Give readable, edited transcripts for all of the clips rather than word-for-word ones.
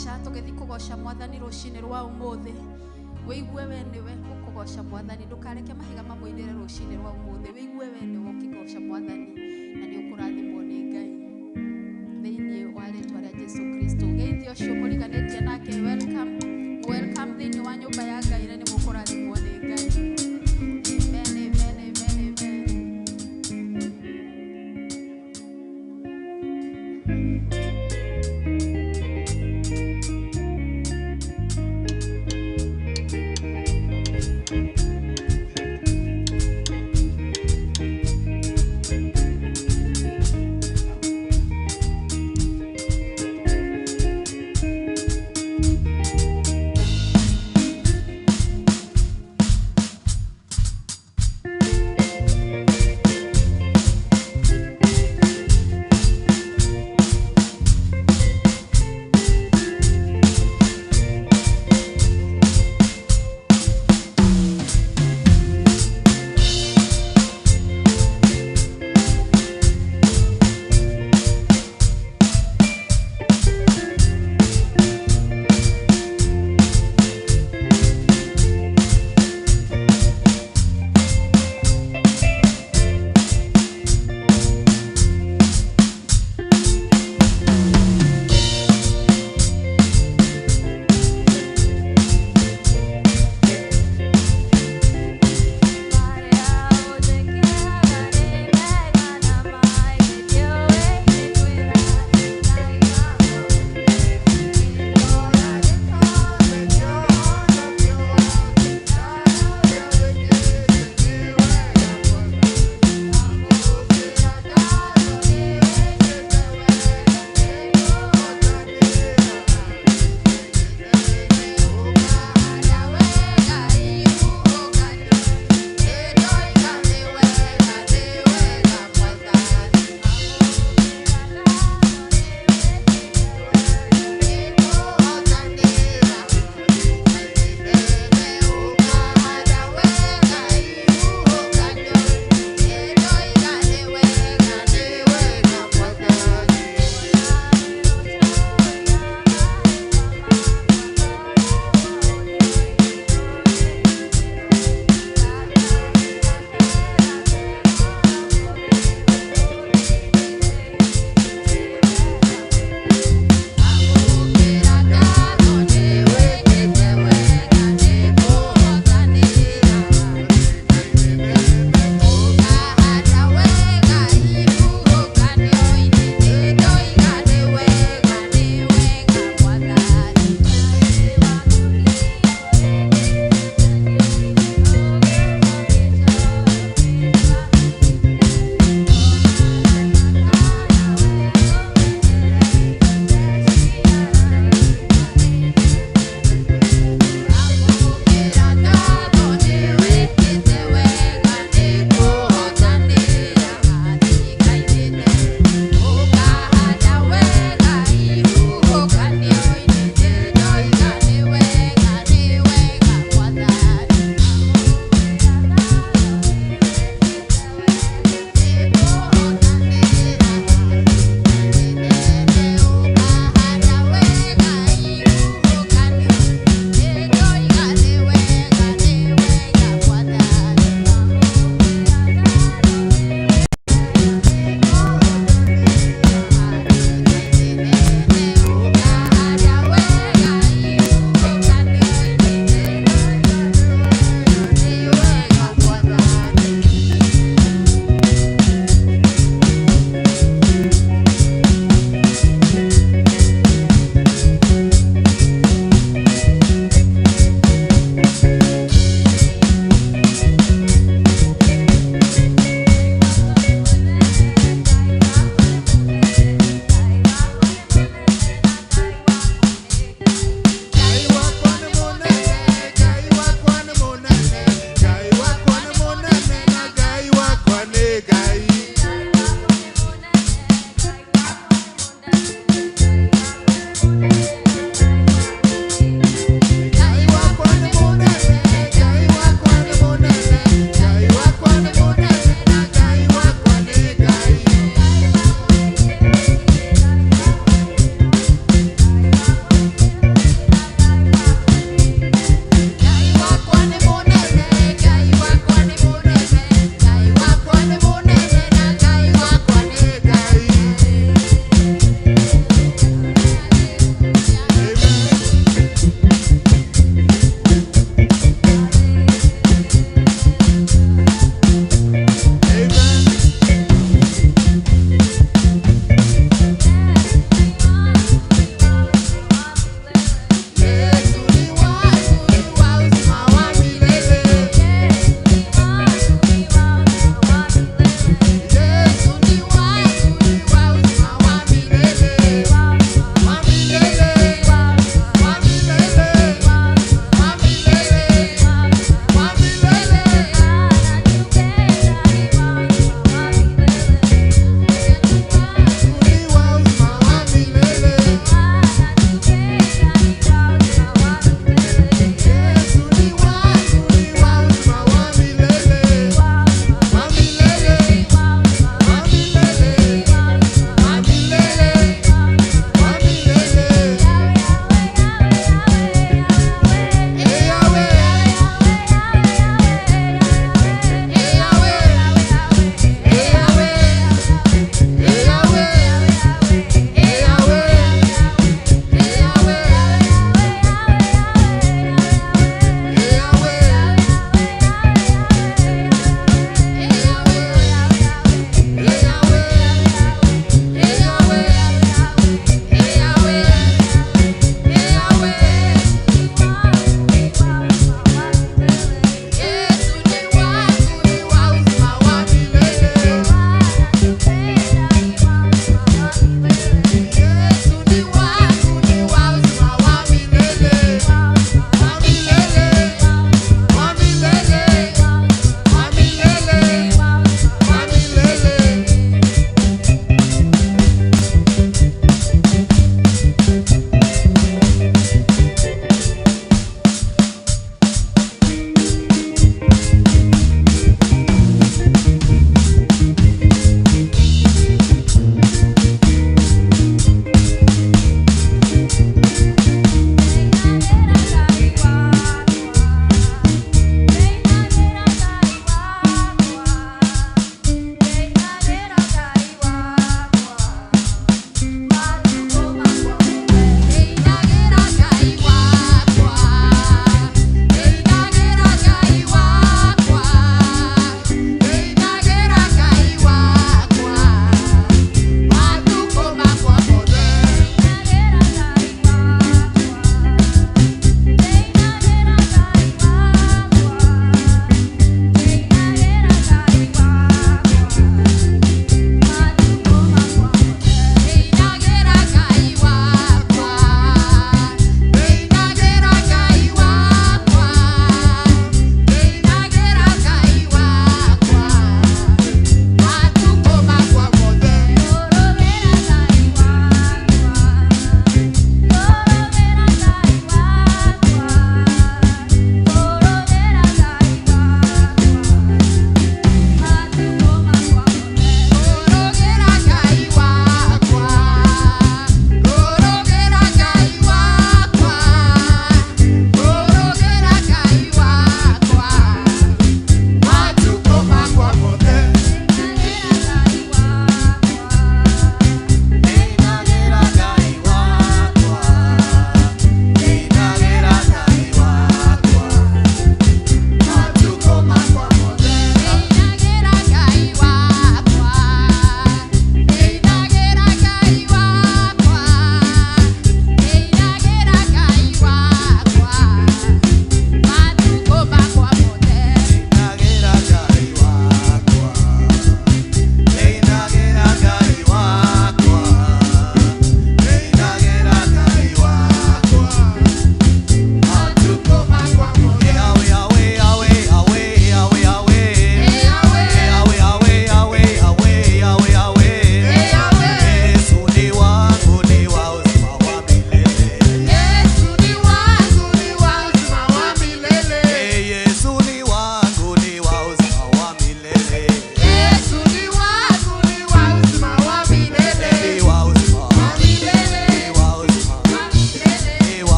Tũkĩhaica tũgĩthiĩ kũgoca Mwathani rũcinĩ rwa ũmũthĩ, wĩigue we nĩwe ũkũgoca Mwathani. Ndũkareke mahiga mamũinĩre rũcinĩ rwa ũmũthĩ. Wĩigue we nĩwe ũkĩgoca Mwathani, na nĩ ũkũrathimwo nĩ Ngai thĩinĩ wa rĩtwa rĩa Jesu Kristo. Geithio ũcio mũriganĩtie nake, welcome, welcome thĩinĩ wa nyũmba ya Ngai, na nĩ mũkũrathimwo nĩ Ngai. Amen, amen, amen, amen.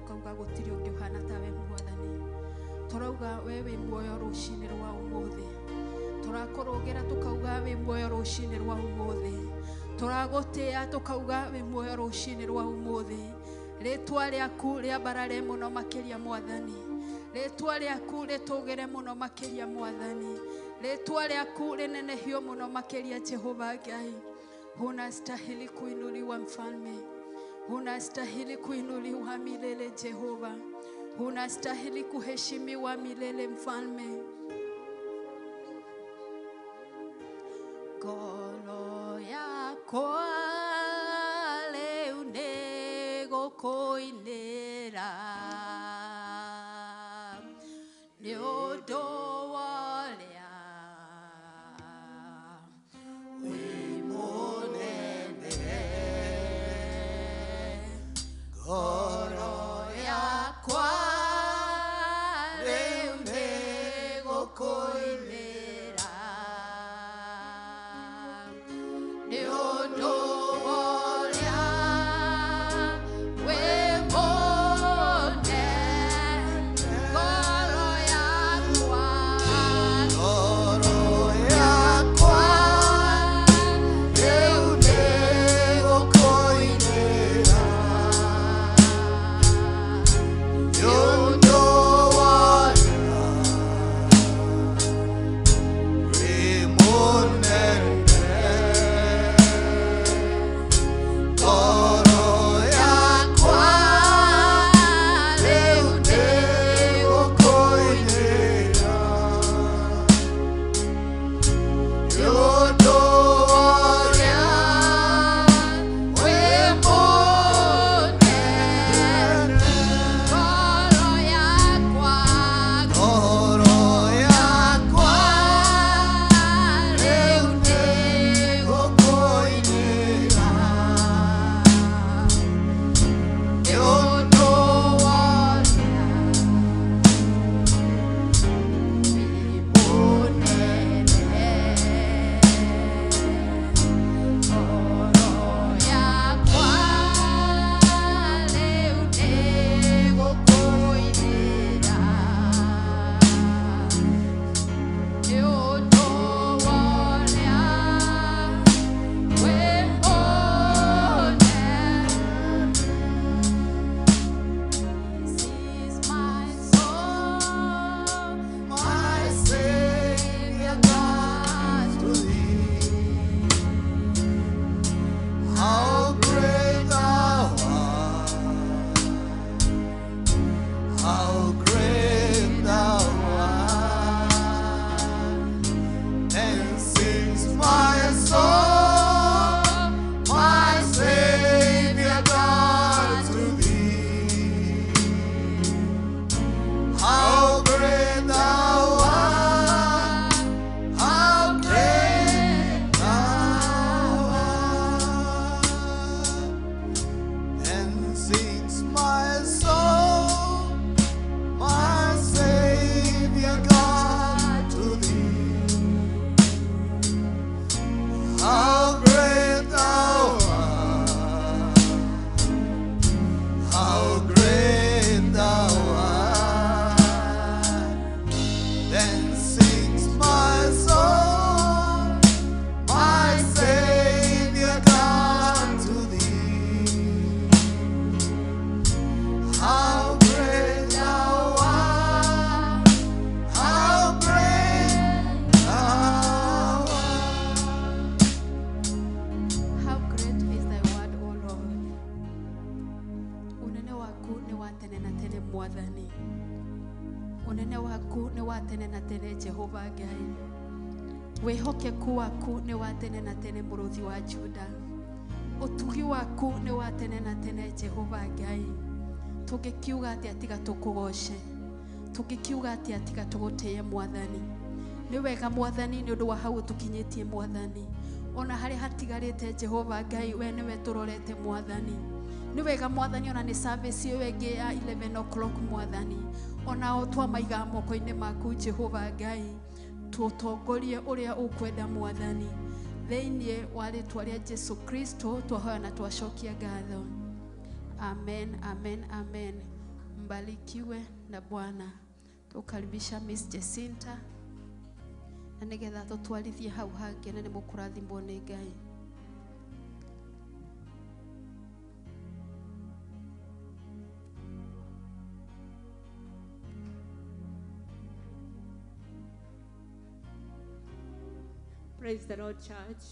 Tũkauga gũtirĩ ũngĩ ũhana tawe Mwathani. Tũrauga we wĩ muoyo rũcinĩ rwa ũmũthĩ. Tũrakũrũgĩra tũkauga wĩ muoyo rũcinĩ rwa ũmũthĩ. Tũragũtĩa tũkauga wĩ muoyo rũcinĩ rwa ũmũthĩ. Rĩtwa rĩaku rĩambarare mũno makĩria Mwathani. Rĩtwa rĩaku rĩtũgĩre mũno makĩria Mwathani. Rĩtwa rĩaku rĩnenehio mũno makĩria Jehova Ngai. Unastahili kuinuliwa Mfalme. Unastahili kuinuliwa milele Jehova. Unastahili kuheshimiwa milele Mfalme. Ngoro yakwa rĩu nĩgũkũinĩra nĩ ũndũ wa ũrĩa wĩ mũnene. Ngoro yakwa rĩu nĩgũkũinĩra nĩ ũndũ wa ũrĩa wĩ mũnene. Ngoro yakwa, Ngoro yakwa rĩu nĩgũkũinĩra nĩ ũndũ wa ũrĩa wĩ mũnene. Ngoro yakwa rĩu nĩgũkũinĩra nĩ ũndũ wa ũrĩa wĩ mũnene. Ngoro yakwa, Ngoro yakwa rĩu nĩgũkũinĩra nĩ ũndũ wa This is my song, my Savior God to thee. How great thou art, how great thou art. And sings my soul, my Savior God to thee. How great thou art, how great thou art. Then sings my soul, my Savior God to thee. How great thou art, how great thou art. Then sings my soul, my Savior God to thee. How great thou art, how great thou art. How great is thy word, O Lord. Unene waku nĩ wa tene na tene Mwathani. Unene waku nĩ wa tene na tene Jehova Ngai. Wĩhokeku waku nĩ wa tene na tene Mũrũthi wa Juda. Ũtugi waku nĩ wa tene na tene Jehova Ngai. Tũngĩkiuga atĩa tiga tũkũgoce? Tũngĩkiuga atĩa tiga tũgũtĩe Mwathani? Nĩ wega Mwathani nĩ ũndũ wa hau ũtũkinyĩtie Mwathani. Ona harĩa hatigarĩte Jehova Ngai we nĩwe tũrorete Mwathani. Nĩ wega Mwathani ona nĩ service ĩyo ĩngĩ ya 11 o'clock Mwathani. Onao twamaiga moko-inĩ maku Jehova Ngai. Tũtongorie ũrĩa ũkwenda Mwathani. Thĩinĩ wa rĩtwa rĩa Jesu Kristo twahoya na twacokia ngatho. Amen, amen, amen. Mbarikiwe na Bwana. Tukaribisha Miss Jacinta na nigetha tutwarithie hau hangĩ na nĩ mũkũrathimwo nĩ Ngai. Praise the Lord, church.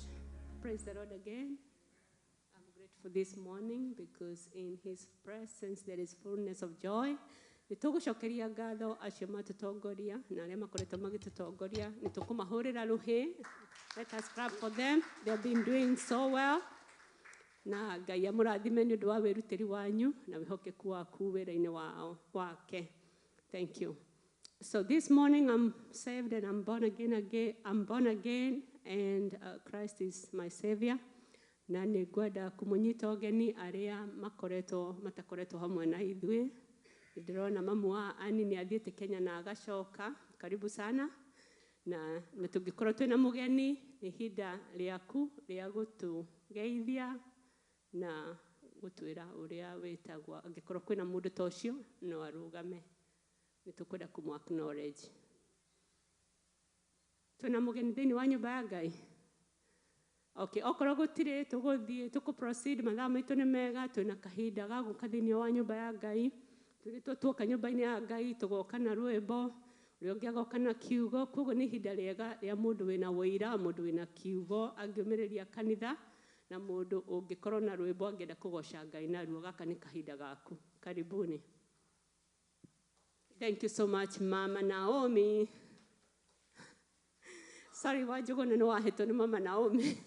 Praise the Lord again. I'm grateful this morning because in His presence there is fullness of joy. Nĩ tũgũcokeria ngatho acio matũtongoria na arĩa makoretwo magĩtũtongoria. Nĩ tũkũmahũrĩra rũhĩ. Let us clap for them. They have been doing so well. Na Ngai amũrathime nĩ ũndũ wa wĩrutĩri wanyu na wĩhokeku waku wĩra-inĩ wao wake. Thank you. So this morning I'm saved and I'm born again again. I'm born again and Christ is my savior. Na nĩ ngwenda kũmũnyita ũgeni arĩa makoretwo matakoretwo hamwe na ithuĩ. Ndĩrona mamu wa Ani nĩ athiĩte Kenya na agacoka. Karibu sana. Na tũngĩkorwo twĩna mũgeni, nĩ ihinda rĩaku rĩa gũtũgeithia na gũtwĩra ũrĩa wĩtagwo. Angĩkorwo kwĩna mũndũ ta ũcio, no arũgame. Nĩ tũkwenda kũmũ acknowledge. Twĩna mũgeni thĩinĩ wa nyũmba ya Ngai? Okay, okorwo gũtirĩ tũgũthiĩ tũkũ proceed, mathaa maitũ nĩ mega, twĩna kahinda ga gũka thĩinĩ wa nyũmba ya Ngai. Tũrĩtwo tuoka nyũmba-inĩ ya Ngai, tũgoka na rwĩmbo, ũrĩa ũngĩ agoka na kiugo. Koguo nĩ ihinda rĩega rĩa mũndũ wĩna ũira, mũndũ wĩna kiugo angĩũmĩrĩria kanitha, na mũndũ ũngĩkorwo na rwĩmbo angĩenda kũgoca Ngai naruo. Gaka nĩ kahinda gaku. Karibuni. Thank you so much, Mama Naomi. Sorry, Wanjũgũna nĩ wahĩtwo nĩ Mama Naomi.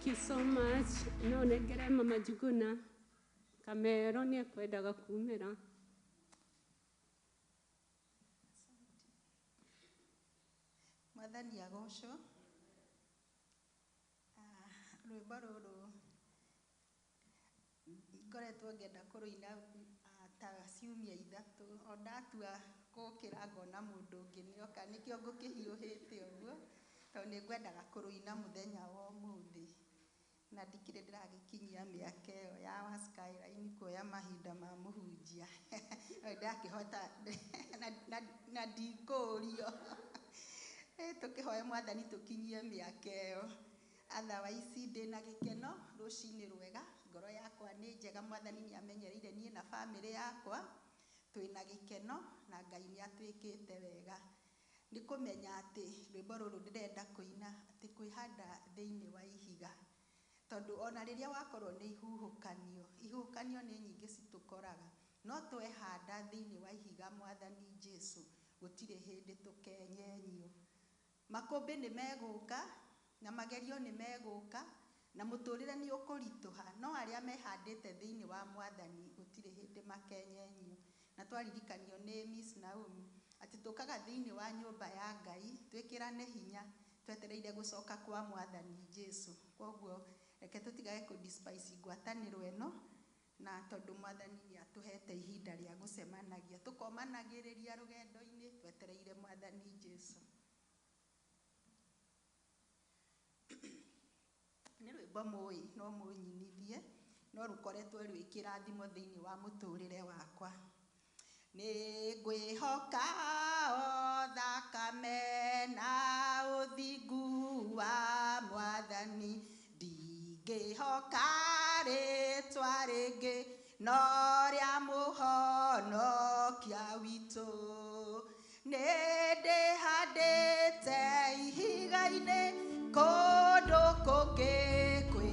Thank you so much. No nengere Mama Njuguna Kamero nĩ ekwendaga kumĩra. Mwathani agocwo. Rwĩmbo rũrũ ngoretwo ngĩenda kũrũina ta ciumia ithatũ, o ndatua gũkĩra ngona mũndũ ũngĩ nĩoka, nĩkĩo ngũkĩhiũhĩte ũguo, tondũ nĩ ngwendaga kũrũina mũthenya wa ũmũthĩ, na ndikĩrĩ ndĩragĩkinyia mĩaka ĩyo ya wa Skyline kuoya mahinda ma mũhunjia. Ndakĩhota na ndikũrio. Tũkĩhoe Mwathani tũkinyie mĩaka ĩyo. Otherwise ndĩna gĩkeno rũcinĩ rwega, ngoro yakwa nĩ njega, Mwathani nĩ amenyereire niĩ na bamĩrĩ yakwa, twĩna gĩkeno na Ngai nĩ atwĩkĩte wega. Nĩ kũmenya atĩ rwĩmbo rũrũ ndĩrenda kũina atĩ kwĩhanda thĩinĩ wa ihiga, tondũ ona rĩrĩa wakorwo nĩ ihuhũkanio, ihuhũkanio nĩ nyingĩ citũkoraga, no twehanda thĩinĩ wa ihiga Mwathani Jesu, gũtirĩ hĩndĩ tũkenyenyio. Makũmbĩ nĩ megũka na magerio nĩ megũka na mũtũrĩre nĩ ũkũritũha, no arĩa mehandĩte thĩinĩ wa Mwathani gũtirĩ hĩndĩ makenyenyio. Na twaririkanio nĩ Miss Naomi atĩ tũkaga thĩinĩ wa nyũmba ya Ngai twĩkĩrane hinya twetereire gũcoka kwa Mwathani Jesu. Koguo reke tũtigage kũ despise ngwatanĩro ĩno, na tondũ Mwathani nĩ atũhete ihinda rĩa gũcemanagia, tũkomanagĩrĩria rũgendo-inĩ twetereire Mwathani Jesu. Nĩ rwĩmbo mũĩ no mũnyinithie, no rũkoretwo rwĩ kĩrathimo thĩinĩ wa mũtũrĩre wakwa. Nĩ ngwĩhoka o thakame na ũthingu wa Mwathani, ndingĩhoka rĩtwa rĩngĩ no rĩa Mũhonokia witũ. Nĩ ndĩhandĩte ihiga-inĩ kũndũ kũngĩ kwĩ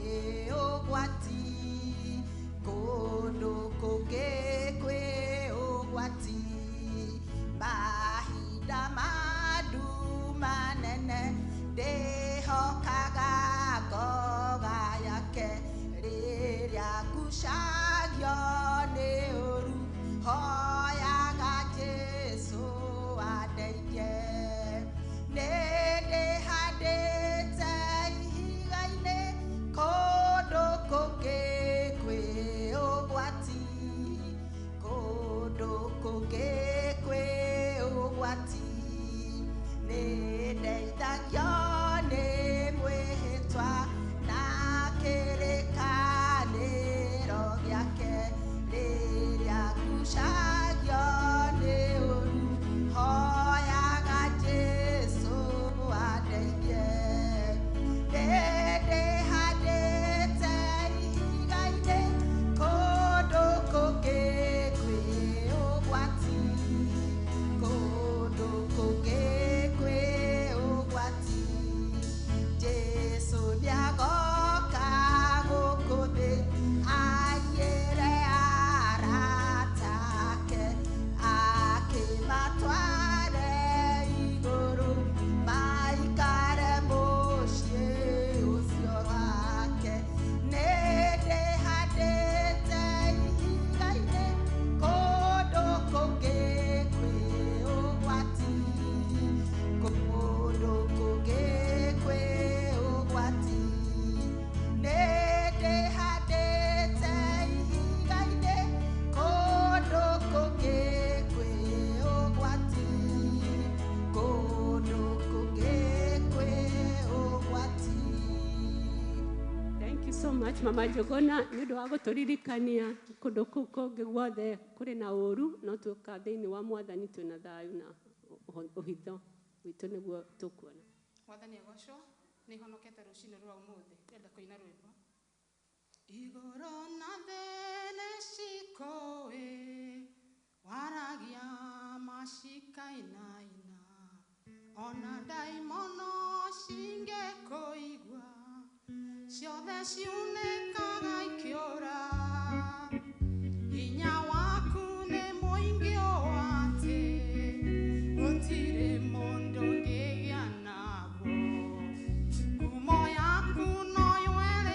ũgwati, kũndũ kũngĩ kwĩ ũgwati, mahinda ma nduma nene ndĩhokaga ngoga yake, rĩrĩa ngucagio nĩ ũru hoyaga Jesu andeithie. Nĩ ndĩhandĩte ihiga-inĩ kũndũ kũngĩ kwĩ ũgwati, kũndũ kũngĩ kwĩ ũgwati, nĩ ndeithagio nĩ mwĩhĩtwa na kĩrĩkanĩro gĩake, rĩrĩa ngucagio nĩ ũru hoyaga Jesu andeithie. Nĩ ndĩhandĩte ihiga-inĩ kũndũ kũngĩ kwĩ ũgwati, kũndũ kũngĩ kwĩ ũgwati, Jesu nĩagoka gũkũ thĩ aiyĩre arata ake, akĩmatware igũrũ maikare mũciĩ ũcio wake. Nĩ ndĩhandĩte ihiga-inĩ kũndũ kũngĩ kwĩ ũgwati, kũndũ kũngĩ kwĩ ũgwati, nĩ ndĩhandĩte ihiga-inĩ kũndũ kũngĩ kwĩ ũgwati, kũndũ kũngĩ kwĩ ũgwati. Thank you so much Mama Njuguna nĩ ũndũ wa gũtũririkania kũndũ kũu kũngĩ guothe kũrĩ na ũru, no tuoka thĩinĩ wa Mwathani twĩna thayũ na ũhitho witũ nĩguo tũkuona. Mwathani agocwo, nĩ honokete rũcinĩ rwa ũmũthĩ, ndĩrenda kũina rwĩmbo. Igũrũ na thĩ nĩ cikũĩ, waragia macikainaina, ona ndaimono cingĩkũigua, ciothe ciunĩkaga ikĩũra. Hinya waku nĩ mũingĩ ũũ atĩ gũtirĩ mũndũ ũngĩgĩa naguo. Ngumo yaku no ywere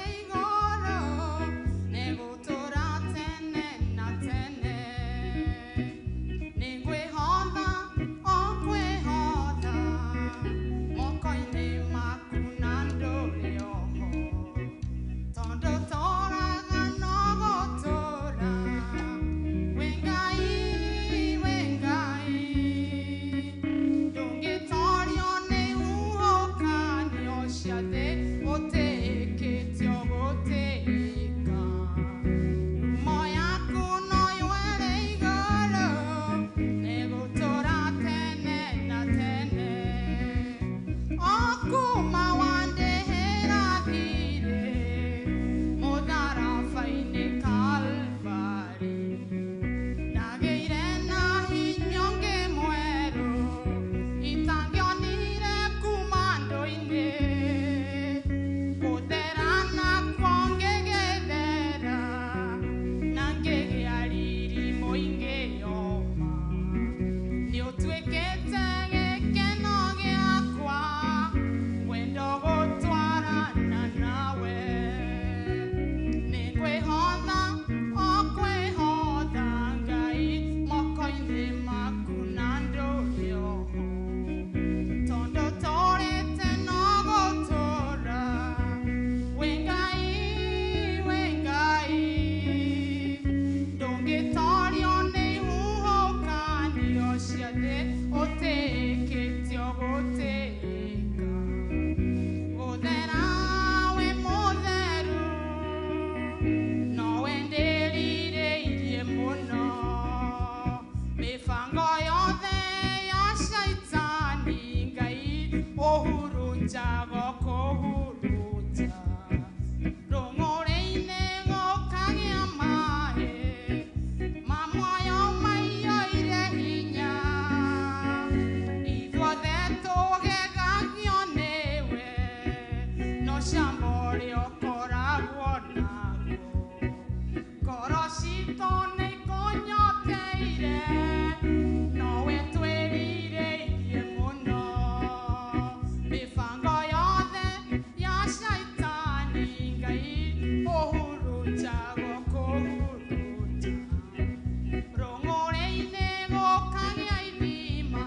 Rũng'ũrĩ-inĩ gũkagĩa ithima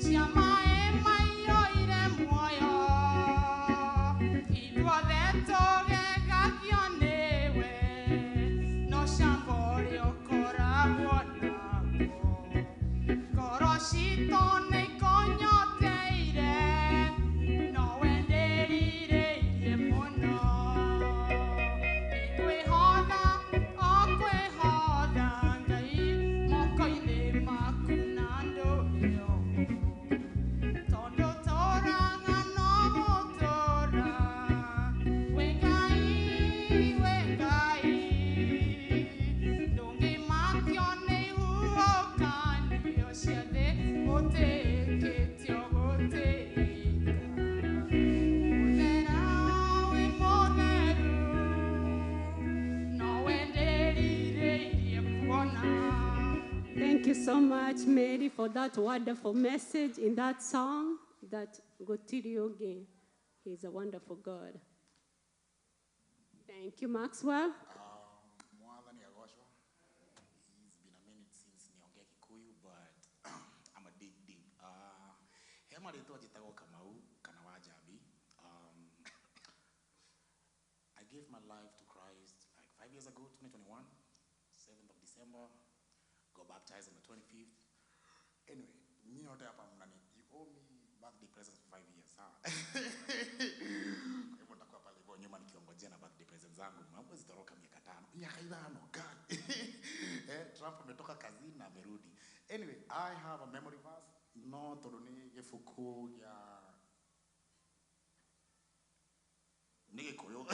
cia maĩ maiyũire muoyo. Ithuothe tũgegagio nĩwe, no cango ũrĩa ũkoragwo naguo. Ngoro citũ nĩikonyoteire, nowe ndĩrirĩirie mũno. Nĩngwĩhotha, o kwĩhotha Ngai, moko-inĩ maku na ndũrĩ oho. Tondũ tũraga no gũtũra, wĩ Ngai, wĩ Ngai. Ndũngĩmakio nĩ ihuhũkanio cia thĩ, ũtĩkĩtio gũtĩĩka. Mũthera wĩ mũtheru, nowe ndĩrirĩirie kuona. Thank you so much, Mary, for that wonderful message in that song, that Gũtirĩ ũngĩ. He's a wonderful God. Thank you, Maxwell. Mwathani agocwo. It's been a minute since niongee Kikuyu, but I'm a dig deep. He marĩtwa njĩtagwo Kamau kana Wanjambi. I gave my life to Christ like 5 years ago, 2021, 7th of December. Got baptized on the 25th. Anyway, nyote hapa mnani, you owe me birthday presents for 5 years. Sawa? Kwa hivyo nitakuwa pale hivyo nyuma nikiongojea na birthday presents zangu. Hamwezi toroka miaka 5. Miaka 5, God. Trump ametoka kazini na amerudi. Anyway, I have a memory verse. No tondu ni gĩbuku gĩa nĩ Gĩkũyũ.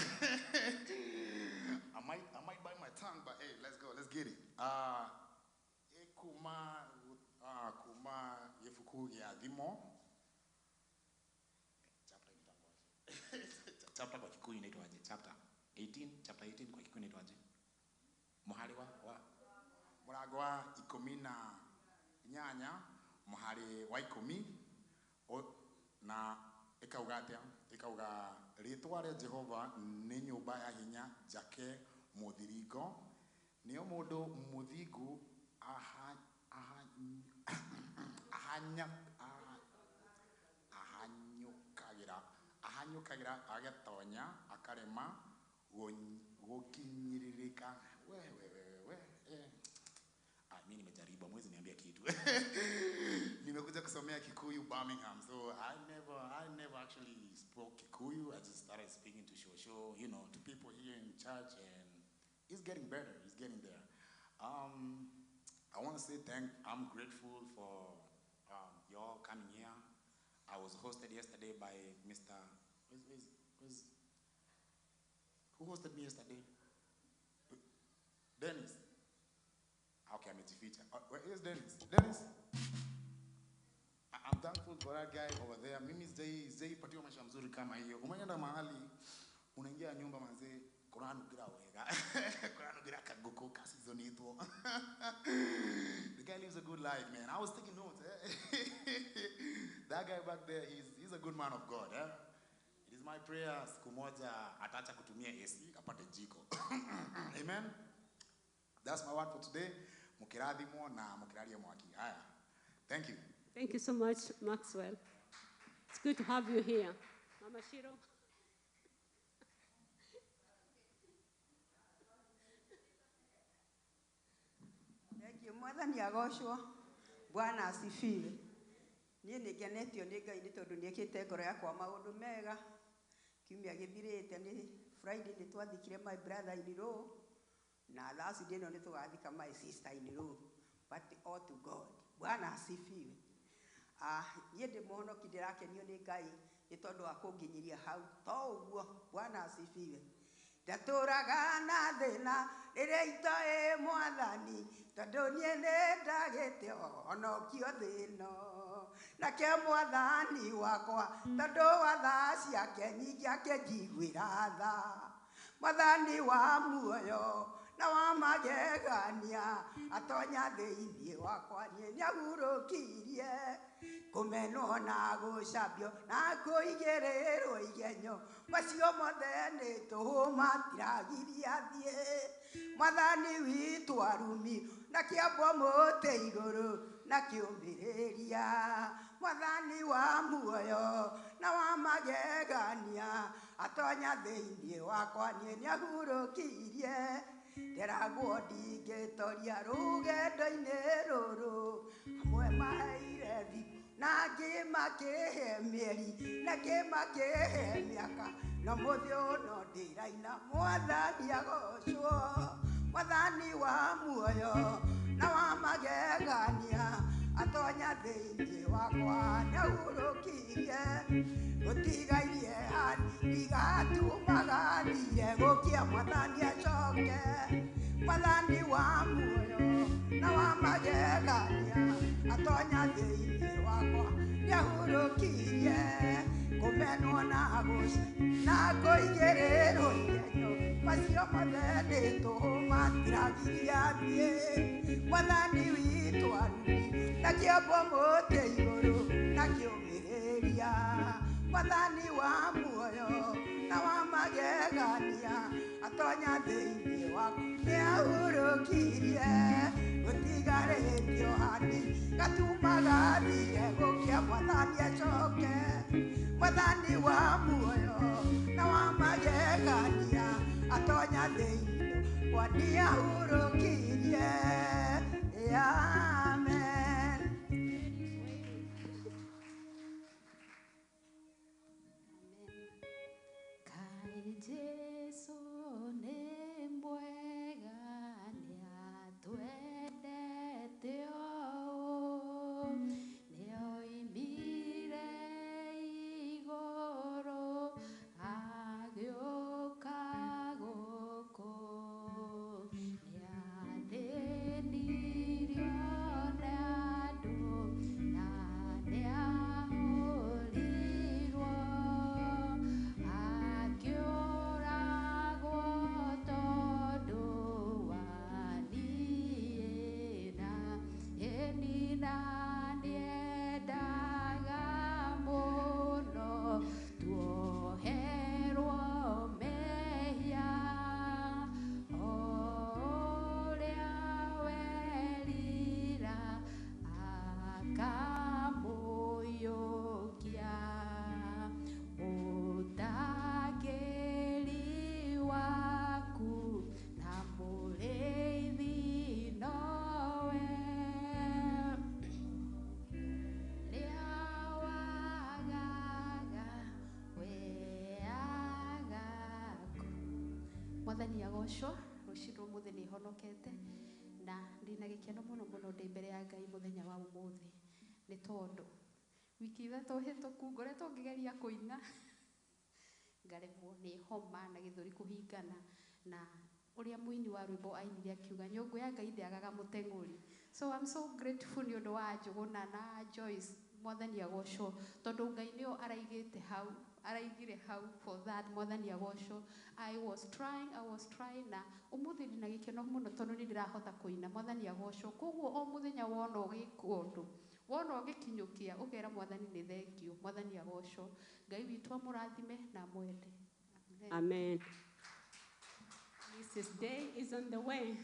I might bite my tongue, but hey, let's go, let's get it. Kuma gĩbuku gĩa Thimo. Chapter inaitwaje? Chapter kwa Kikuyu inaitwaje? Chapter 18, chapter 18 kwa Kikuyu inaitwaje? Mũhari wa mũrango wa 18 mũhari wa 10 na ĩkauga atĩa? Ĩkauga rĩtwa rĩa Jehova nĩ nyũmba ya hinya njake mũthiringo, nĩyo mũndũ mũthingu aha, aha, ahanya, aha, ahanyũkagĩra agatonya akarema gũkinyĩrĩrĩka. We we we we eh. Ah, mi nimejaribu, hamwezi niambia kitu. Nimekuja kusomea Kikuyu Birmingham, so I never actually spoke Kikuyu. I just started speaking to Shosho, to people here in church, and it's getting better. It's getting there. I want to say I'm grateful for y'all coming here. I was hosted yesterday by Mr. Who hosted me yesterday? Dennis. Okay, amejificha. Where is Dennis? Dennis? I'm thankful for that guy over there. Mimi sijaipatiwa maisha mzuri kama hiyo. Umeenda mahali unaingia nyumba manzee, kũranugira wega. Kũranugira kaguku ka seasonitwo. The guy lives a good life, man. I was taking notes. Eh? That guy back there, he's a good man of God. Eh? It is my prayer siku moja ataacha kutumia AC apate jiko. Amen. That's my word for today. Mukirathimwo na mukiraria mwaki. Haya. Thank you. Thank you so much, Maxwell. It's good to have you here. Mama Shiro. Thank you. Mwathani agocwo. Bwana asifiwe. Niĩ nĩ ngenetio nĩ Ngai nĩ tondũ nĩ ĩkĩte ngoro yakwa maũndũ mega. Kiumia gĩthirĩte nĩ Friday nĩ twathikire my brother in law na Thursday ĩno nĩ tũgathika my sister in law, but all to God. Bwana asifiwe. Ah, niĩ ndĩ mũhonoki, ndĩrakenio nĩ Ngai nĩ tondũ wa kũnginyĩria hau to ũguo. Bwana asifiwe. Ndatũraga na thĩna rĩrĩa itoĩ Mwathani, tondũ niĩ nĩ ndagĩte honokio thĩ ĩno nake Mwathani wakwa, tondũ wa tha ciake nyingĩ akĩnjiguĩra tha. Mwathani wa muoyo na wa magegania atonya thĩinĩ wakwa, niĩ nĩahurũkirie kũmenwo na gũcambio na kũigĩrĩrwo igenyo, macio mothe nĩ tũhũ matiragiria thiĩ. Mwathani witũ arumi Na kĩambwo mũtĩ igũrũ na kĩũmĩrĩria mwathani wa muoyo na wa magegania atonya thĩinĩ wakwa niĩ nĩahurũkirie nderagwo ndingĩtoria rũgendo-inĩ rũrũ amwe maheire thikũ na angĩ makĩhe mĩeri na angĩ makĩhe mĩaka no mũthĩ ũyũ no ndĩraina mwathani agocwo mwathani wa muoyo na wa magegania atonya thĩinĩ wakwa nĩahurũkirie gũtigairie hanini gatumaga thire gũkia mwathani acoke mwathani wa muoyo na wa magegania atonya thĩinĩ wakwa nĩahurũkirie kũmenwo na gũci na kũigĩrĩrwo igenyo macio mothe nĩ tũhũ matiragiria thiĩ mwathani witũ arumi na kĩambwo mũtĩ igũrũ na kĩũmĩrĩria mwathani wa muoyo na wa magegania atonya thĩinĩ waku nĩahurũkirie gũtigarĩtio hani gatumaga thire gũkia mwathani acoke mwathani wa muoyo na wa magegania atonya thĩinĩ wakwa nĩahurũkirie. Amen. Kai Jesu nĩ mwega nĩatwendete ũũ nĩoimire igũrũ agĩũka gũkũ nĩathĩnirio nĩ andũ na nĩahũrirwo akĩũragwo tondũ wa niĩ na ĩni na nĩendaga mũno tuoherwo mehia o ũrĩa werira akamũiyũkia mũtangĩri waku na mũrĩithi nowe rĩa wagaga we agaku. Mwathani agocwo rũciũ rwa ũmũthĩ nĩ honokete na ndĩna gĩkeno mũno mũno ndĩ mbere ya Ngai mũthenya wa ũmũthĩ nĩ tondũ wiki ithatũ hĩtũku ngoretwo ngĩgeria kũina ngaremwo nĩ homa na gĩthũri kũhingana na ũrĩa mũini wa rwĩmbo ainire akiuga nyũngũ ya Ngai ndĩagaga mũteng'ũri. So I'm so grateful nĩ ũndũ wa Njũgũna na Joyce. Mwathani agocwo tondũ Ngai nĩo araigĩte hau araigire hau for that. Mwathani agocwo. I was trying na ũmũthĩ ndĩna gĩkeno mũno tondũ nĩ ndĩrahota kũina. Mwathani agocwo. Koguo o mũthenya wona ũgĩka ũndũ wona ũgĩkinyũkia ũkera mwathani nĩ thengio. Mwathani agocwo. Ngai witũ amũrathime na amwende. Amen. Amen. Mrs. Day is on the way.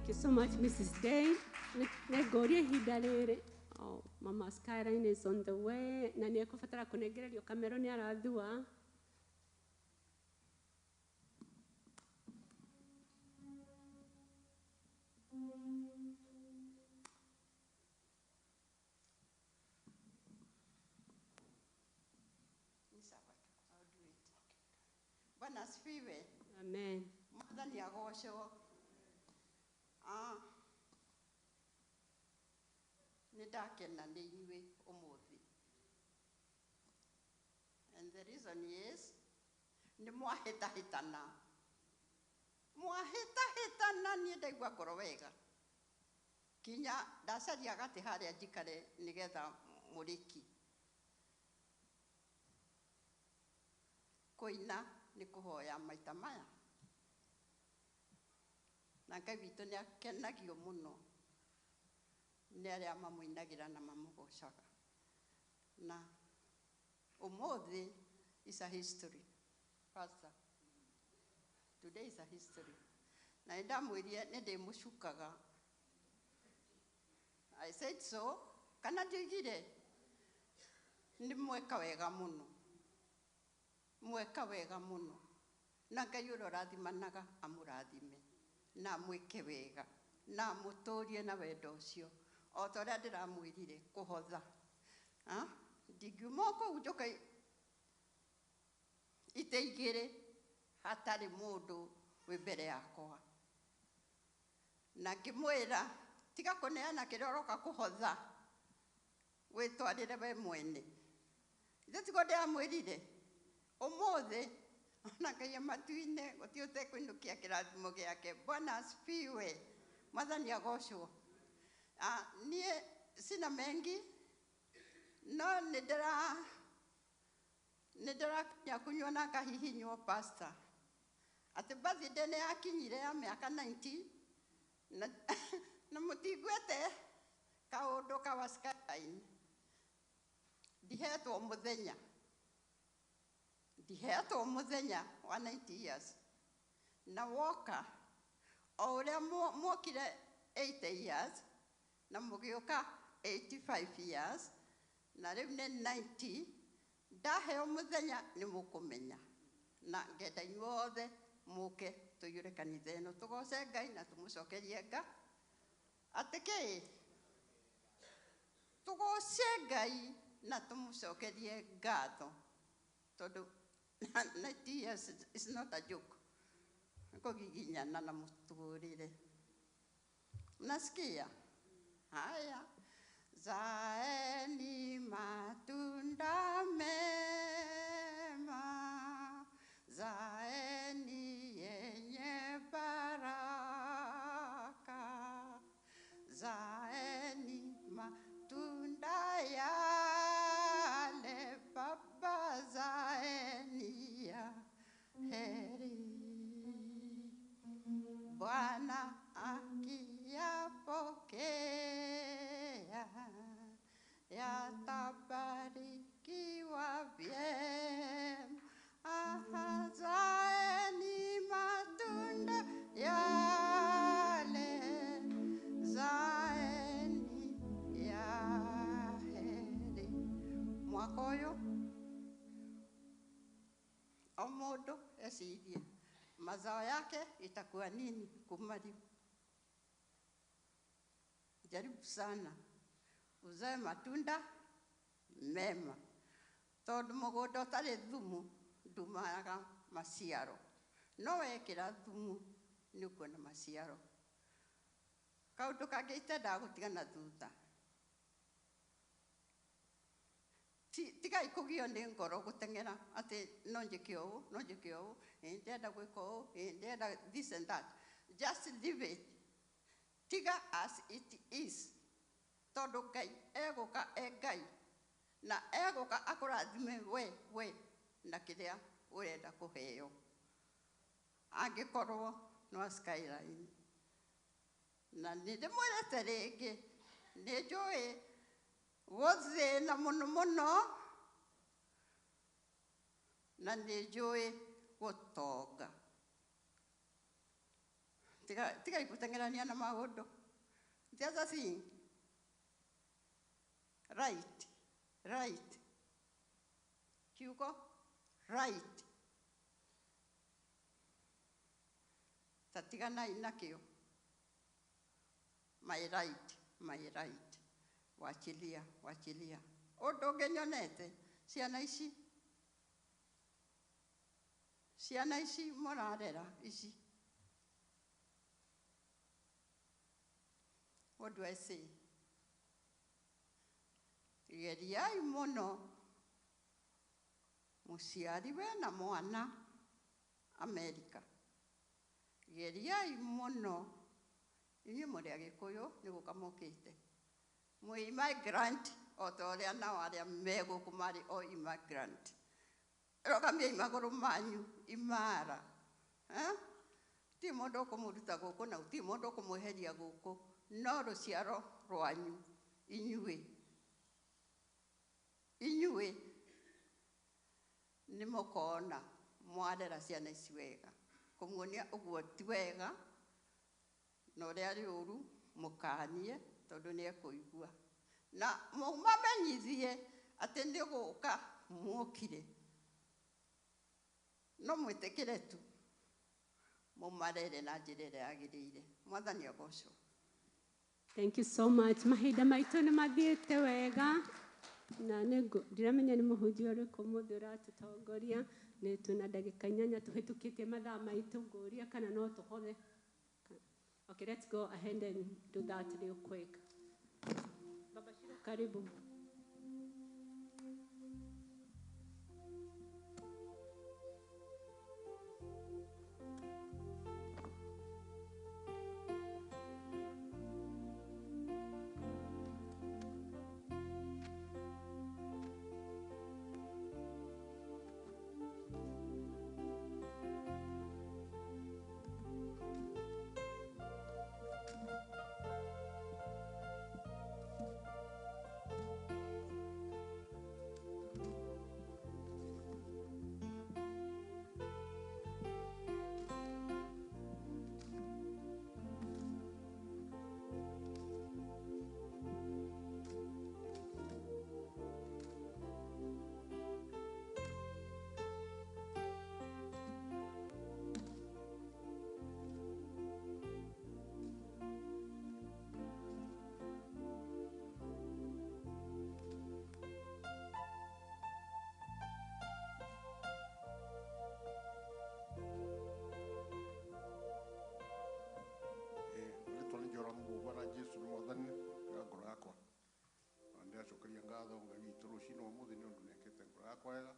Thank you so much, Mrs. Day. Nĩ ihinda rĩrĩ. Oh, Mama Skyline is on the way. Na nĩ ekũbatara kũnengererio kamero nĩ arathua. Ni sawa tu. I'll do it. Bwana asifiwe. Amen. Mwathani agocwo. Ah. Nĩ ndakena nĩ inyuĩ ũmũthĩ. And the reason is nĩ mwahĩtahĩtana. Mwahĩtahĩtana niĩ ndaigua ngoro wega. Kinya ndacaria gatĩ harĩa njikare nĩgetha mũrĩki. Kũina nĩ kũhoya maita maya. Na Ngai witũ nĩ akenagio mũno nĩ arĩa mamũinagĩra na mamũgocaga. Na ũmũthĩ is a history. Pastor, today is a history. Na nĩ ndamwĩrire nĩ ndĩmũcukaga. I said so, kana ndioigire? Nĩ mweka wega mũno. Mweka wega mũno. Na Ngai ũrĩa ũrathimanaga amũrathime na amwĩke wega na amũtũrie na wendo ũcio o ta ũrĩa ndĩramwĩrire kũhotha. Ah, ndingiuma o kũu njũke ite igĩrĩ hatarĩ mũndũ wĩ mbere yakwa. Na ngĩmwĩra tiga kũneana kĩrĩa ũroka kũhotha wĩtwarĩre we mwene. Ithe tiguo ndĩramwĩrire ũmũthĩ ona Ngai e matu-inĩ gũtirĩ ũtekũinũkia kĩrathimo gĩake. Bwana asifiwe. Mwathani agocwo. Ah, niĩ sina mengi no nĩ ndĩrakinya kunyua na ngahihinywo pastor atĩ birthday nĩ yakinyire ya mĩaka 90 na, na mũtiguĩte kaũndũ kawa Skyline. Ndihetwo mũthenya, ndihetwo mũthenya wa 90 years na woka o ũrĩa mwokire 80 years na mũgĩũka 85 years na rĩu nĩ 90. Ndaheo mũthenya nĩ mũkũmenya na ngenda inyuothe mũke tũiyũre kanitha ĩno tũgoce Ngai na tũmũcokerie nga atĩ kĩ tũgoce Ngai na tũmũcokerie ngatho tondũ 90 years is not a joke. Kũgiginyana na mũtũrĩre. Nasikia? Haya. Zaeni matunda mema, zaeni yenye baraka, zaeni matunda yale Baba, zaeni ya heri. Bwana akiyapokea yatabarikiwa vyema. Aha, zaeni matunda yale, zaeni ya heri. Mwaka ũyũ o mũndũ ecirie mazao yake itakuwa nini kuma rĩu. Jaribu sana uzae matunda mema tondũ mũgũnda ũtarĩ thumu ndumaga maciaro, no wekĩra thumu nĩ ũkuona maciaro. Kaũndũ kangĩ itendaga gũtigana thutha, tigai kũgio nĩ ngoro gũteng'era atĩ no njĩke ũũ, no njĩke ũũ, ĩ ndĩrenda gwĩka ũũ, ĩ ndĩrenda this and that. Just leave it. Tiga as it is. Tondũ Ngai egũka e Ngai na egũka akũrathime we na kĩrĩa ũrenda kũheo angĩkorwo no Skyline. Na nĩ ndĩmwĩrĩte rĩngĩ nĩ njũĩ gũthĩna mũno mũno na nĩ njũĩ gũtonga. Tigai gũteng'erania na maũndũ. The other thing, right, right. Kiugo, right. Ta tiganai nakĩo. My right, my right. Wachilia, wachilia. Ũndũ ũngĩ nyonete, ciana ici. Ciana ici mũrarera ici. What do I say? Geriai mũno mũciari wena mwana Amerika. Geriai mũno inyuĩ mũrĩ Agĩkũyũ nĩ gũka mokĩte. Mwĩ immigrant o ta ũrĩa nao arĩa me gũkũ marĩ o immigrant. Rũgamiai magũrũ manyu imara. Eh? Ti mũndũ ũkũmũruta gũkũ na ti mũndũ ũkũmweheria gũkũ, no rũciaro rwanyu inyuĩ. Inyuĩ nĩ mũkona mwarera ciana ici wega. Kũmuonia ũguo ti wega na ũrĩa arĩ ũru mũkanie tondũ nĩ ekũigua. Na mũmamenyithie atĩ nĩ gũka muokire. No mwĩtĩkĩre tu mũmarere na njĩra ĩrĩa yagĩrĩire. Mwathani agocwo. Thank you so much. Mahinda maitũ nĩ mathiĩte wega na ndiramenya nĩ mũhunjia ũrĩkũ ũmũthĩ ũratũtongoria. Nĩ twĩna ndagĩka 8 tũhĩtũkĩtie mathaa maitũ, ngũria kana no tũhothe. Okay, let's go ahead and do that real quick. Baba Shiro, karibu. Jesu nĩ mwathani wa ngoro yakwa. Na ndĩracokeria ngatho Ngai witũ rũcinĩ ũmũthĩ nĩ ũndũ nĩekĩte ngoro yakwa wega.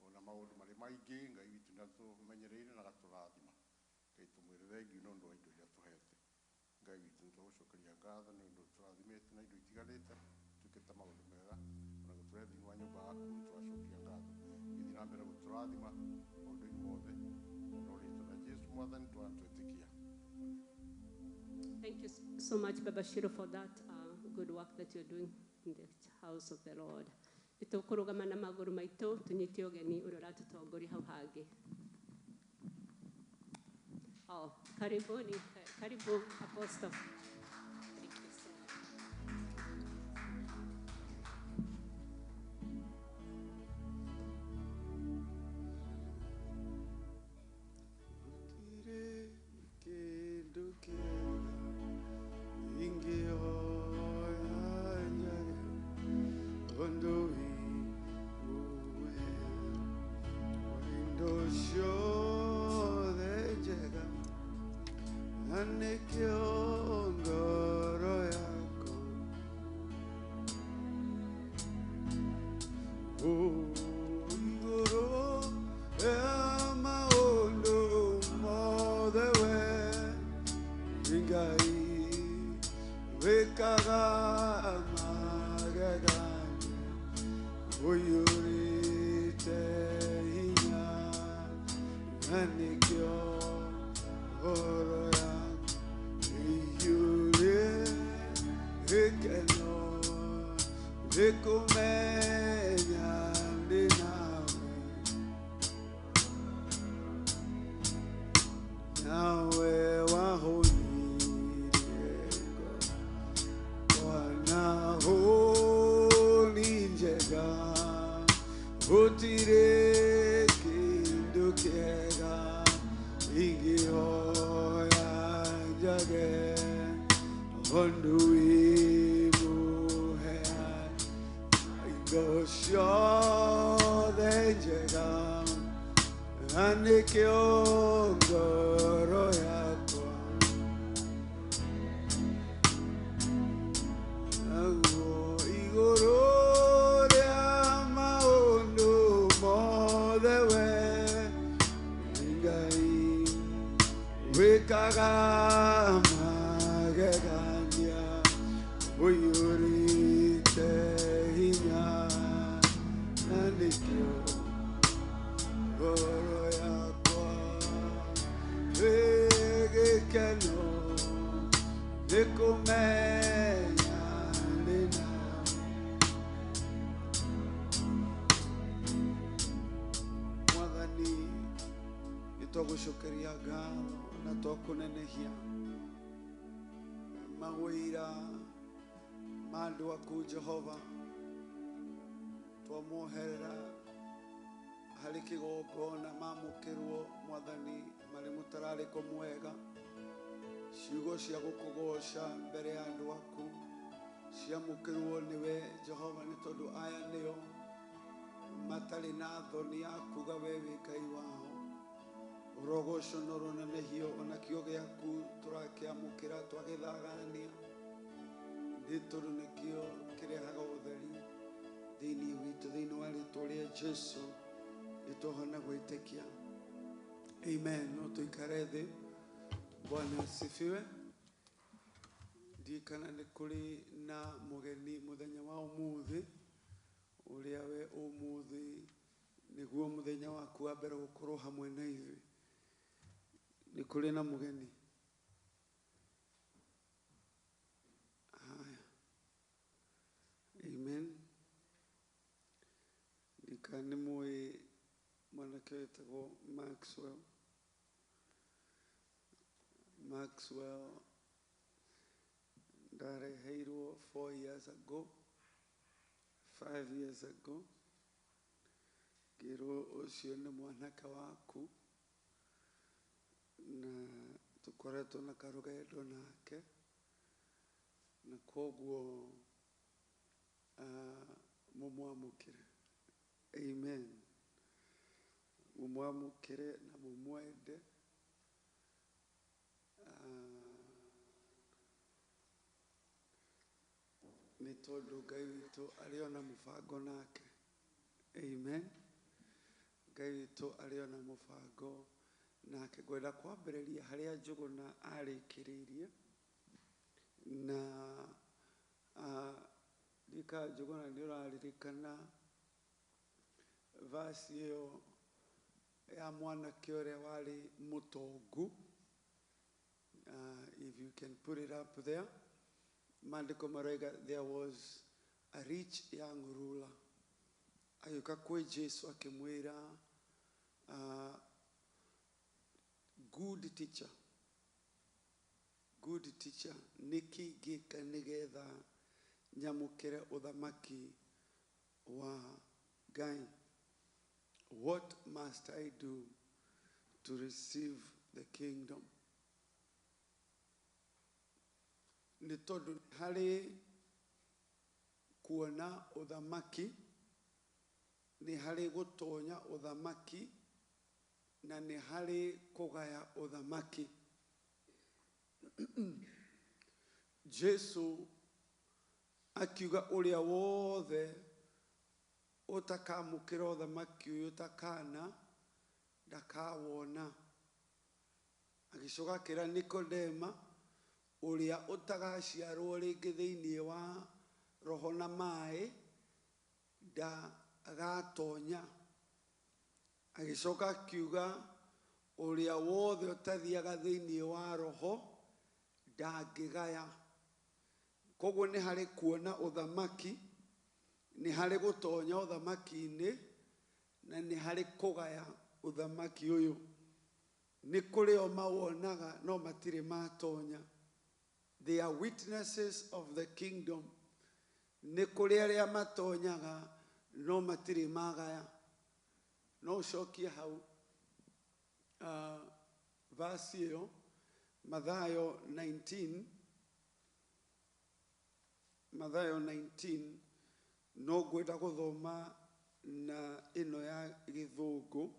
Ona maũndũ marĩ maingĩ Ngai witũ nĩatũmenyereire na agatũrathima. Ngai tũmwĩre thengiũ nĩ ũndũ wa indo iria atũhete. Ngai witũ nĩtũgũcokeria ngatho nĩ ũndũ tũrathimĩte na indo itiganĩte, twĩkĩte maũndũ mega. Ona gũtũrehe thĩinĩ wa nyũmba yaku nĩtũracokia ngatho. Gĩthiĩ na mbere gũtũrathima maũndũ-inĩ mothe. No rĩtwa rĩa Jesu mwathani tũratwĩtĩkia. Thank you so much, Baba Shiro, for that good work that you're doing in the house of the Lord. Nĩtũkũrũgama na magũrũ maitũ tũnyite ũgeni ũrĩa ũratũtongoria hau hangĩ. Oh, karibuni, karibu Apostle. Thank you so much. Nawe. Njiguage ũndũ wĩmũheani indo ciothe njega na nĩkĩo ngoro yakwa naguo igũrũ rĩa maũndũ mothe we Ngai wĩkaga magegania ũiyũrĩte hinya na nĩkĩo ngoro yakwa ĩ gĩkeno nĩ kũmenya ndĩ nawe. Mwathani nĩ twagũcokeria ngatho na twakũnenehia mawĩra ma andũ aku Jehova twamoherera harĩ kĩgongona mamũkĩrwo Mwathani marĩ mũtararĩko mwega ciugo cia gũkũgoca mbere ya andũ aku ciamũkĩrwo nĩwe Jehova nĩ tondũ aya nĩo matarĩ na thoni ya kuga we wĩ Ngai wao. Ũrogocwo na ũronenehio ona kĩo gĩaku tũrakĩamũkĩra twagĩthagania nĩ tondũ nĩkĩo kĩrehaga ũtheri thĩinĩ witũ thĩinĩ wa rĩtwa rĩa Jesu nĩtwahona gwĩtĩkia. Amen. No tũikare thĩ. Bwana asifiwe. Ndirikana nĩ kũrĩ na mũgeni mũthenya wa ũmũthĩ ũrĩa we ũmũthĩ nĩguo mũthenya waku wa mbere gũkorwo hamwe na ithuĩ. Nĩ kũrĩ na mũgeni. Haya. Amen. Ndirikana nĩ mũĩ mwanake wĩtagwo Maxwell. Maxwell ndareheirwo 4 years ago, 5 years ago, ngĩrwo ũcio nĩ mwanake waku na tũkoretwo na karũgendo nake na koguo mũmwamũkĩre. Amen. Mũmwamũkĩre na mũmwende. Nĩ tondũ Ngai witũ arĩ ona mũbango nake. Amen. Ngai witũ arĩ ona mũbango nake. Ngwenda kwambĩrĩria harĩa Njũgũna arĩkĩrĩirie na ndika Njũgũna nĩ ũraririkana verse ĩyo ya mwanake ũrĩa warĩ mũtongu. If you can put it up there. Maandĩko maroiga there was a rich young ruler agĩũka kwĩ Jesu akĩmwĩra good teacher, good teacher, nĩkĩ ingĩka nĩgetha nyamũkĩre ũthamaki wa Ngai? What must I do to receive the kingdom? Nĩ tondũ harĩ kuona ũthamaki, nĩ harĩ gũtonya ũthamaki, na nĩ harĩ kũgaya ũthamaki. Jesu akiuga ũrĩa wothe ũtakamũkĩra ũthamaki ũyũ takana ndakawona. Agĩcoka akĩra Nikodema ũrĩa ũtagaciarwo rĩngĩ thĩinĩ wa roho na maĩ ndagatonya. Agĩcoka akiuga ũrĩa wothe ũtathiaga thĩinĩ wa roho ndangĩgaya. Koguo nĩ harĩ kuona ũthamaki, nĩ harĩ gũtonya ũthamaki-inĩ, na nĩ harĩ kũgaya ũthamaki ũyũ. Nĩ kũrĩ o mawonaga no matirĩ matonya. They are witnesses of the kingdom. Nĩ kũrĩ arĩa matonyaga no matirĩ magaya. No ũcokie hau verse ĩyo Mathayo 19, Mathayo 19, no ngwenda gũthoma na ĩno ya gĩthũngũ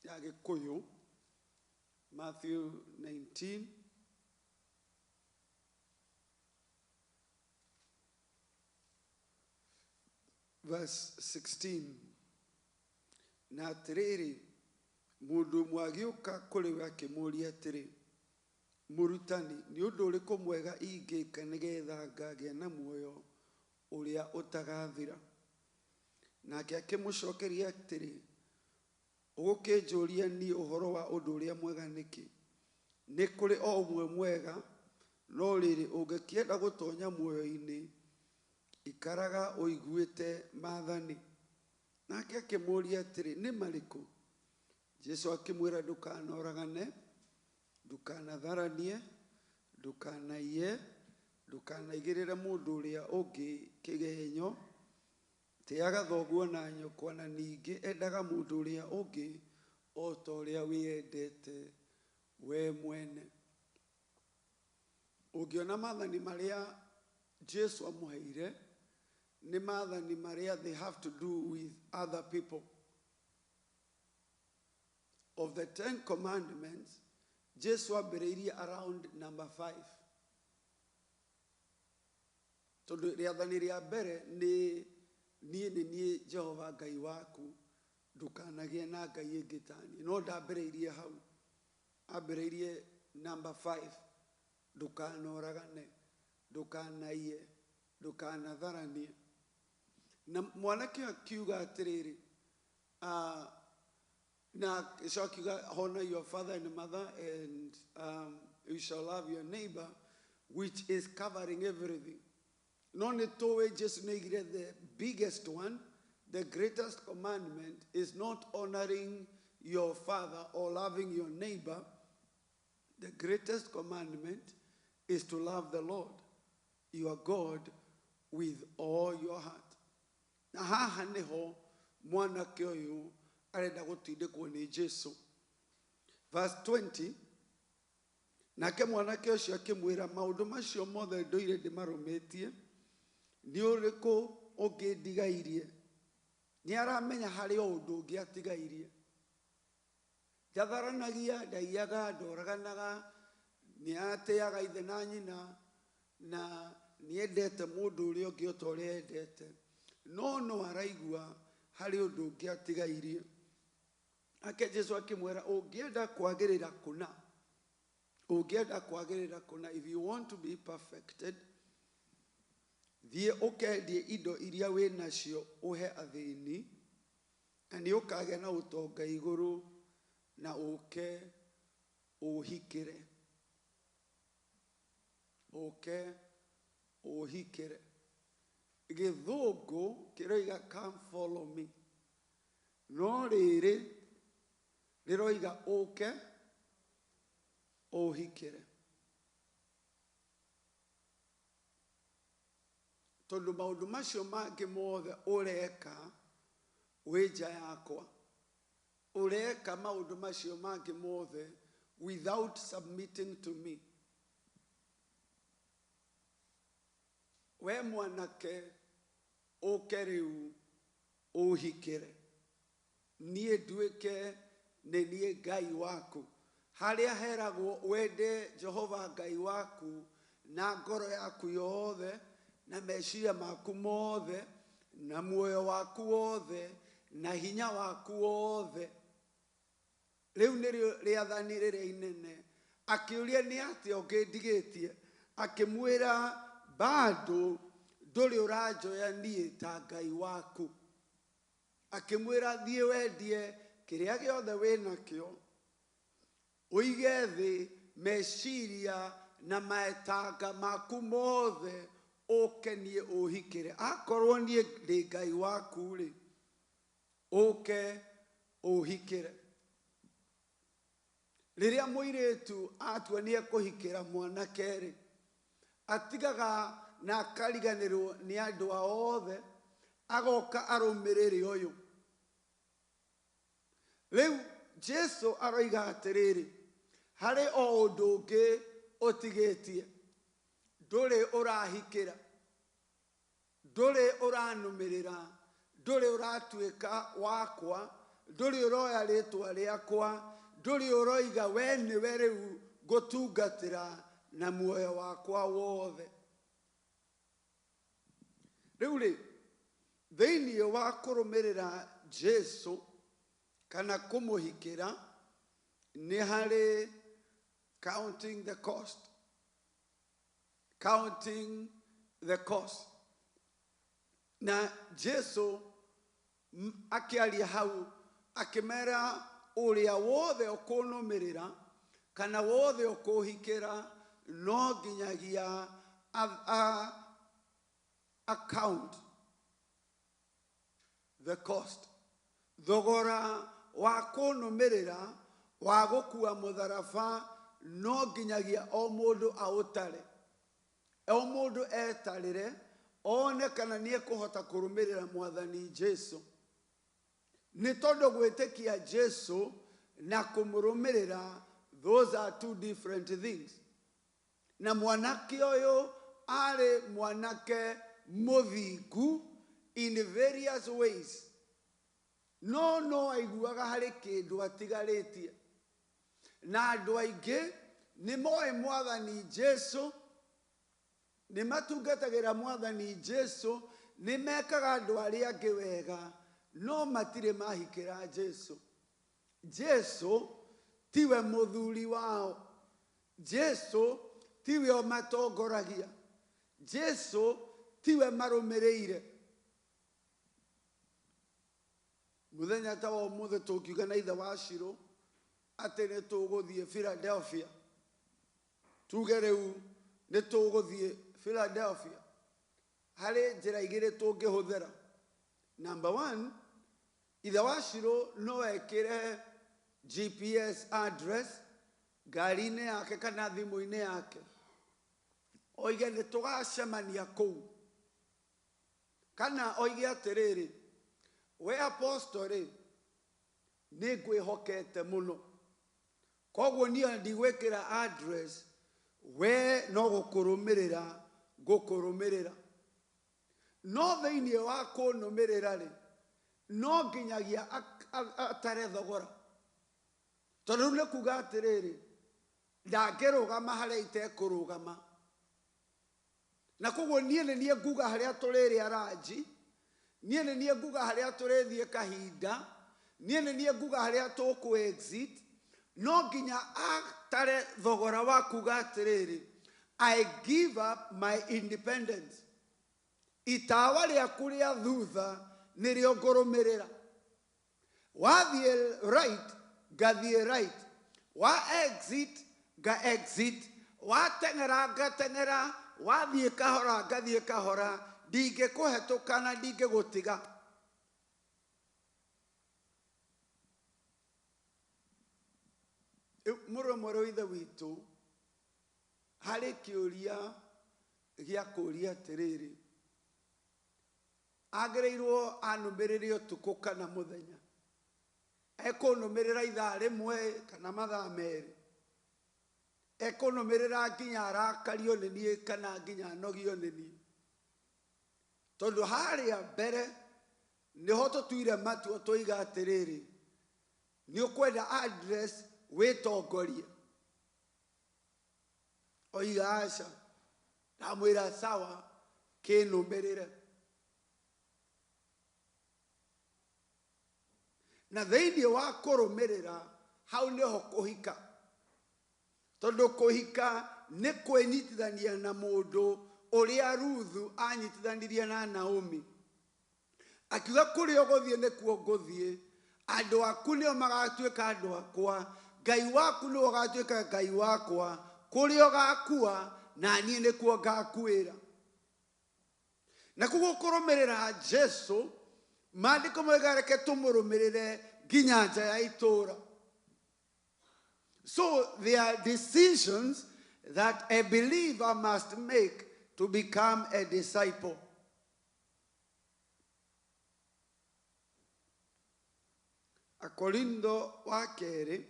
ya gĩkũyũ. Matthew 19 verse 16. Na atĩrĩrĩ, mũndũ ũmwe agĩũka kũrĩ we akĩmũũria atĩrĩ, mũrutani, nĩ ũndũ ũrĩkũ mwega ingĩka nĩgetha ngagĩa na muoyo ũrĩa ũtagathira? Nake akĩmũcokeria atĩrĩ, ũgũkĩnjũria niĩ ũhoro wa ũndũ ũrĩa mwega nĩkĩ? Nĩ kũrĩ o ũmwe mwega, no rĩrĩ, ũngĩkĩenda gũtonya muoyo-inĩ, ikaraga ũiguĩte maathani. Nake akĩmũũria atĩrĩ, nĩ marĩkũ? Jesu akĩmwĩra, ndũkanoragane, ndũkanatharanie, ndũkanaiye, ndũkanaigĩrĩre mũndũ ũrĩa ũngĩ kĩgenyo, tĩaga thoguo na nyũkwa, na ningĩ endaga mũndũ ũrĩa ũngĩ o ta ũrĩa wĩyendete we mwene. Ũngĩona maathani marĩa Jesu amũheire nĩ maathani marĩa they have to do with other people. Of the 10 commandments, Jesu ambĩrĩirie around number 5. Tondũ rĩathani rĩa mbere nĩ niĩ nĩ niĩ Jehova Ngai waku, ndũkanagĩe na ngai ĩngĩ ta niĩ. No ndambĩrĩirie hau, ambĩrĩirie number 5, ndũkanoragane, ndũkanaiye, ndũkanatharanie. Na mwanake ũyũ akiuga atĩrĩrĩ, na gĩcoka akiuga honor your father and mother and you shall love your neighbor, which is covering everything. No nĩ tũĩ Jesu nĩ the biggest one, the greatest commandment is not honoring your father or loving your neighbor. The greatest commandment is to love the Lord your God with all your heart. Na haha nĩho mwanake ũyũ arenda gũtindĩkwo nĩ Jesu. Verse 20, nake mwanake ũcio akĩmwĩra, maũndũ macio mothe ndũire ndĩmarũmĩtie, nĩ ũrĩkũ ũngĩ ndigairie? Nĩ aramenya harĩ o ũndũ ũngĩ atigairie. Ndatharanagia, ndaiyaga, ndoraganaga, nĩ atĩaga ithe na nyina, na nĩ endete mũndũ ũrĩa ũngĩ o ta ũrĩa endete. No no araigua harĩ ũndũ ũngĩ atigairie. Nake Jesu akĩmwĩra, ũngĩenda kwagĩrĩra kũna, ũngĩenda kwagĩrĩra kũna, if you want to be perfected, thiĩ ũkendie indo iria wĩ nacio ũhe athĩni, na nĩ ũkagĩa na ũtonga igũrũ, na ũke ũhikĩre. Ũke ũhikĩre. Gĩthũngũ kĩroiga come follow me, no rĩrĩ rĩroiga ũke ũhikĩre. Tondũ maũndũ macio mangĩ mothe ũreka wĩ nja yakwa, ũreka maũndũ macio mangĩ mothe without submitting to me. We mwanake ũke rĩu ũhikĩre, niĩ nduĩke nĩ niĩ Ngai waku. Harĩa heragwo wende Jehova Ngai waku na ngoro yaku yothe, na meciria maku mothe, na muoyo waku wothe, na hinya waku wothe. Rĩu nĩrĩo rĩathani rĩrĩa inene. Akĩũria nĩ atĩa ũngĩndigĩtie? Akĩmwĩra, bado ndũrĩ ũranjoya niĩ ta Ngai waku. Akĩmwĩra, thiĩ wendie kĩrĩa gĩothe wĩnakĩo, ũige thĩ meciria na maetanga maku mothe, ũke niĩ ũhikĩre. Akorwo niĩ ndĩ Ngai waku rĩ, ũke ũhikĩre. Rĩrĩa mũirĩtu atua nĩ ekũhikĩra mwanake rĩ, atigaga na akariganĩrwo nĩ andũ ao othe, agoka arũmĩrĩre ũyũ. Rĩu Jesu aroiga atĩrĩrĩ, Harĩ o ũndũ ũngĩ ũtigĩtie. Ndũrĩ ũrahikĩra, ndũrĩ ũranũmĩrĩra, ndũrĩ ũratuĩka wakwa, ndũrĩ ũroya rĩtwa rĩakwa, ndũrĩ ũroiga we nĩwe rĩu ngũtungatĩra na muoyo wakwa wothe. Rĩu rĩ, thĩinĩ wa kũrũmĩrĩra Jesu kana kũmũhikĩra nĩ harĩ counting the cost. Counting the cost. Na Jesu akĩaria hau akĩmera ũrĩa wothe ũkũnũmĩrĩra kana wothe ũkũhikĩra no nginyagia account the cost. Thogora wa kũnũmĩrĩra wa gũkua mũtharaba no nginyagia o mũndũ aũtare, o mũndũ etarĩre one kana nĩ ekũhota kũrũmĩrĩra mwathani Jesu. Nĩ tondũ gwĩtĩkia Jesu na kũmũrũmĩrĩra, those are two different things. Na mwanake ũyũ arĩ mwanake mũthingu in various ways, no no aiguaga harĩ kĩndũ atigarĩtie. Na andũ aingĩ nĩ moĩ mwathani Jesu, nĩ matungatagĩra mwathani Jesu, nĩ mekaga andũ arĩa angĩ wega, no matirĩ mahikĩra Jesu. Jesu tiwe mũthuri wao, Jesu tiwe ũmatongoragia, Jesu tiwe marũmĩrĩire. Mũthenya ta wa ũmũthĩ tũngiuga na ithe wa Shiro atĩ nĩ tũgũthiĩ Philadelphia, tuge rĩu nĩ tũgũthiĩ Philadelphia, harĩ njĩra igĩrĩ tũngĩhũthĩra. Number one, ithe wa Shiro no ekĩre GPS address ngari-inĩ yake kana thimũ-inĩ yake, oige nĩ tũgacemania kũu, kana oige atĩrĩrĩ, we apostle rĩ, nĩ ngwĩhokete mũno, koguo niĩ ndigwĩkĩra address, we no gũkũrũmĩrĩra ngũkũrũmĩrĩra. No thĩinĩ wa kũnũmĩrĩra rĩ, no nginyagia atare thogora, tondũ rĩu nĩ kuga atĩrĩrĩ, ndangĩrũgama harĩa itekũrũgama, na koguo niĩ nĩ niĩ nguga harĩa tũrĩrĩa ranji, niĩ nĩ niĩ nguga harĩa tũrĩthiĩ kahinda, niĩ nĩ niĩ nguga harĩa tũkũ exit. No nginya atare thogora wa kuga atĩrĩrĩ, I give up my independence. Itawa rĩaku rĩa thutha nĩrĩo ngũrũmĩrĩra. Wathiĩ right, ngathiĩ right. Wa exit, nga exit. Wateng'era, ngateng'era. Wathiĩ kahora, ngathiĩ kahora. Ndingĩkũhetũka na ndingĩgũtiga. Mũrũ mwerũ ithe witũ, harĩ kĩũria gĩa kũũria atĩrĩrĩ, agĩrĩirwo anũmĩrĩre ũtukũ kana mũthenya? Ekũnũmĩrĩra ithaa rĩmwe kana mathaa merĩ? Ekũnũmĩrĩra nginya arakario nĩ niĩ kana nginya anogio nĩ niĩ? Tondũ harĩa mbere nĩho tũtuire matua tũiga atĩrĩrĩ, nĩ ũkwenda address wĩtongorie. Oiga aca, ndamwĩra sawa, kĩnũmĩrĩre. Na thĩinĩ wa kũrũmĩrĩra hau nĩho kũhika, tondũ kũhika nĩ kwĩnyitithania na mũndũ ũrĩa Ruthu anyitithanirie na Naomi, akiuga kũrĩa ũgũthiĩ nĩkuo ngũthiĩ, andũ aku nĩo magatuĩka andũ akwa, Ngai waku nĩwe ũgatuĩka Ngai wakwa, kũrĩa ũgakua na niĩ nĩkuo ngakuĩra. Na koguo kũrũmĩrĩra Jesu, maandĩko moiga reke tũmũrũmĩrĩre nginya nja ya itũũra. So there are decisions that a believer must make to become a disciple. Akorindo wa kerĩ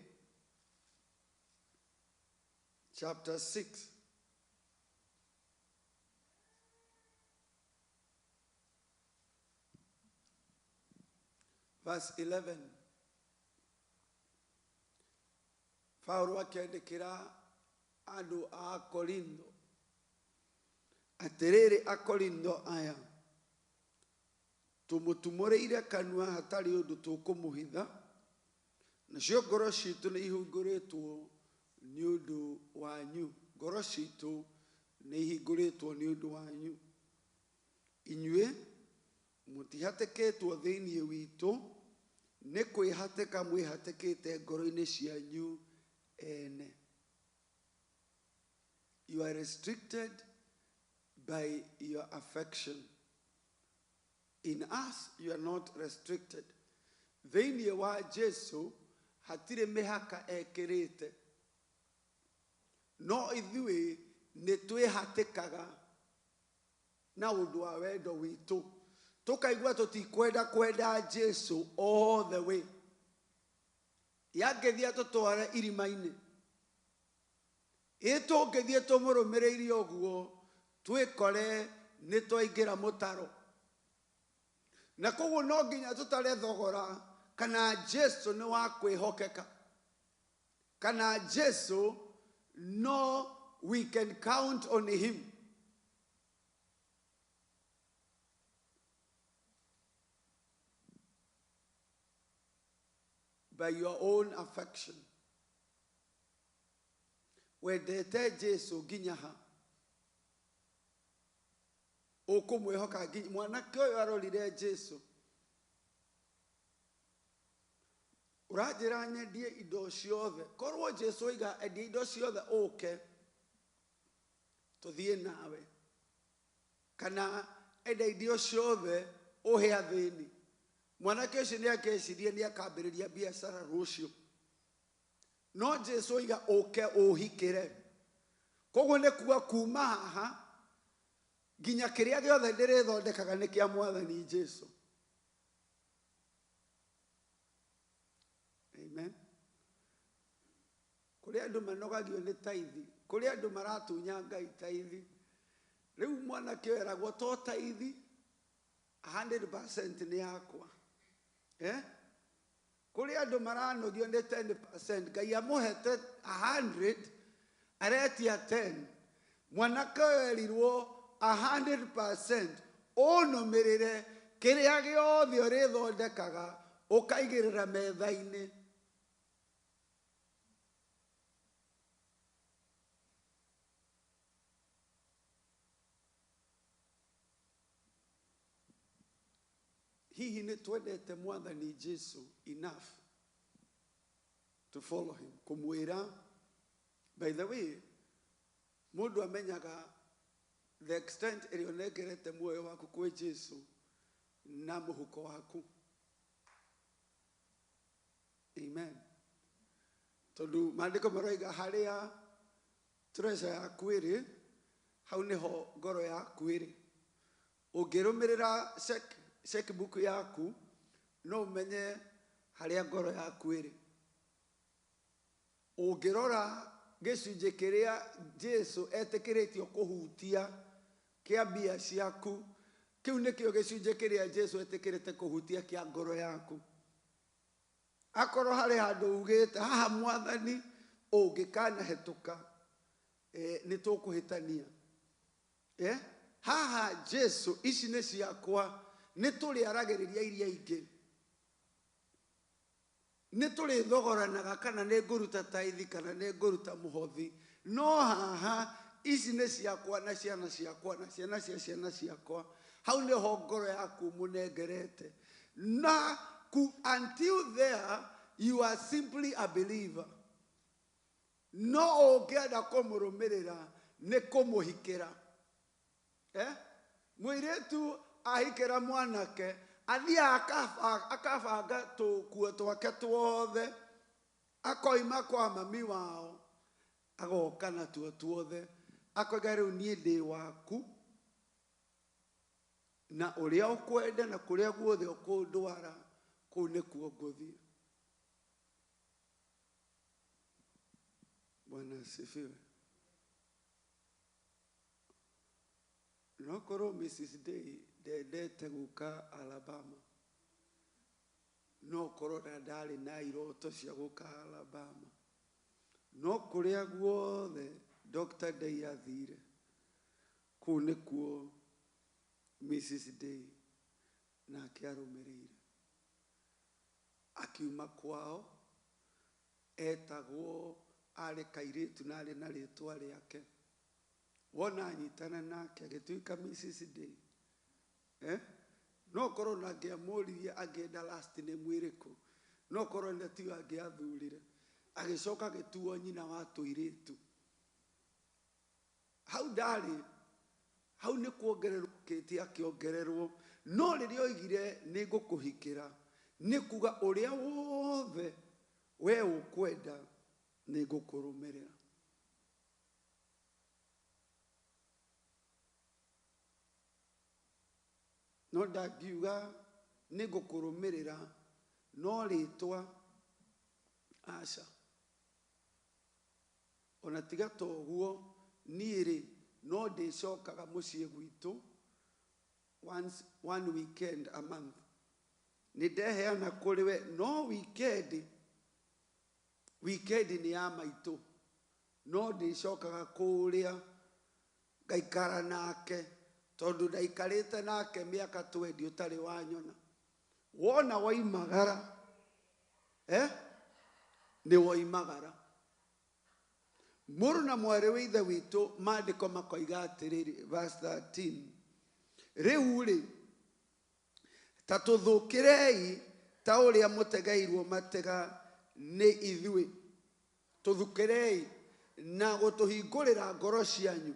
chapter 6. Verse 11. Paulo akĩandĩkĩra andũ a Korintho atĩrĩrĩ, Akorintho aya, tũmũtumũrĩire kanua hatarĩ ũndũ tũkũmũhitha, nacio ngoro citũ nĩ ihingũrĩtwo nĩ ũndũ wanyu. Ngoro citũ nĩ ihingũrĩtwo nĩ ũndũ wanyu. Inyuĩ mũtihatĩkĩtwo thĩinĩ witũ, nĩ kwĩhatĩka mwĩhatĩkĩte ngoro-inĩ cianyu ene. You are restricted by your affection. In us, you are not restricted. Thĩinĩ wa Jesu hatirĩ mĩhaka ekĩrĩte, no ithuĩ nĩ twĩhatĩkaga na ũndũ wa wendo witũ, tũkaigua tũtikwenda kwenda Jesu all the way. Yangĩthiĩ atũtware irima-inĩ, ĩ tũngĩthiĩ tũmũrũmĩrĩire ũguo twĩkore nĩ twaingĩra mũtaro. Na koguo no nginya tũtare thogora kana Jesu nĩ wa kwĩhokeka, kana Jesu no we can count on him. By your own affection. Wendete Jesu nginya ha? Ũkũmwĩhoka nginya mwanake ũyũ arorire Jesu. Ũranjĩra nyendie indo ciothe. Korwo Jesu oiga endia indo ciothe ũke tũthiĩ nawe, kana enda indo ciothe ũhe athĩni, mwanake ũcio nĩ akeciria nĩ akambĩrĩria biacara rũciũ. No Jesu oiga ũke ũhikĩre. Koguo nĩ kuga kuma haha nginya kĩrĩa gĩothe ndĩrĩthondekaga nĩ kĩa Mwathani Jesu. Amen. Kũrĩ andũ manogagio nĩ taithi, kũrĩ andũ maratunya Ngai taithi. Rĩu mwanake ũyũ eragwo to taithi 100% nĩ yakwa. Eh? Kũrĩ andũ maranogio nĩ 10%, Ngai amũhete 100 aretia 10. Mwanake ũyũ erirwo 100% ũnũmĩrĩre kĩrĩa gĩothe ũrĩthondekaga ũkaigĩrĩra metha-inĩ. Hihi nĩ twendete Mwathani Jesu enough to follow him? Kũmwĩra, by the way, mũndũ amenyaga the extent ĩrĩa ũnengerete muoyo waku kwĩ Jesu na mũhuko waku. Amen. Tondũ maandĩko maroiga harĩa treasure yaku ĩrĩ, hau nĩho ngoro yaku ĩrĩ. Ũngĩrũmĩrĩra checkbook yaku, no ũmenye harĩa ngoro yaku ĩrĩ. Ũngĩrora gĩcunjĩ kĩrĩa Jesu etĩkĩrĩtio kũhutia kĩa mbia ciaku, kĩu nĩkĩo gĩcunjĩ kĩrĩa Jesu etĩkĩrĩte kũhutia kĩa ngoro yaku. Akorwo harĩ handũ ugĩte haha Mwathani ũngĩkanahĩtũka, nĩ tũkũhĩtania. Haha Jesu ici nĩ ciakwa, nĩ tũrĩaragĩrĩria iria ingĩ, nĩ tũrĩthogoranaga kana nĩ ngũruta taithi kana nĩ ngũruta mũhothi, no haha ici nĩ ciakwa na ciana ciakwa na ciana cia ciana ciakwa. Hau nĩho ngoro yaku mũnengerete. Na until there you are simply a believer. No ũngĩenda kũmũrũmĩrĩra nĩ kũmũhikĩra. Mũirĩtu ahikĩra mwanake athiaga akabanga tũkuo twake tuothe, akoima kwa mami wao agoka natuo tuothe, akoiga rĩu niĩ ndĩ waku na ũrĩa ũkwenda na kũrĩa guothe ũkũndwara kũu nĩkuo ngũthiĩ. Bwana asifiwe. Onokorwo Mrs. Day ndendete gũka Alabama, no korwo na ndarĩ na iroto cia gũka Alabama, no kũrĩa guothe Dr. Day athire, kũu nĩkuo Mrs. Day nake arũmĩrĩire. Akiuma kwao etagwo arĩ kairĩtu na arĩ na rĩtwa rĩake. Wona anyitana nake agĩtuĩka Mrs. Day. Eh? No korwo na angĩamũririe angĩenda last name ĩrĩkũ, no korwo na tiyo angĩathurire. Agĩcoka agĩtuo nyina wa tũirĩtu. Hau ndarĩ, hau nĩ kuongererwo kĩte akĩongererwo. No rĩrĩa oigire nĩ ngũkũhikĩra, nĩ kuga ũrĩa wothe we ũkwenda nĩ ngũkũrũmĩrĩra. No ndangiuga nĩ ngũkũrũmĩrĩra no rĩtwa aca. Ona tiga ta ũguo niĩ rĩ no ndĩcokaga mũciĩ gwitũ once one weekend a month. Nĩ ndeheana kũrĩ we no weekend, weekend nĩ ya maitũ, no ndĩcokaga kũrĩa ngaikara nake tondũ ndaikarĩte nake mĩaka 20 ũtarĩ wanyona. Wona woimagara, nĩ woimagara. Mũrũ na mwarĩ wa ithe witũ, maandĩko makoiga atĩrĩrĩ, verse 13, rĩu rĩ ta tũthũkĩrei ta ũrĩa mũtegeirwo matega nĩ ithuĩ, tũthukĩrei na gũtũhingũrĩra ngoro cianyu.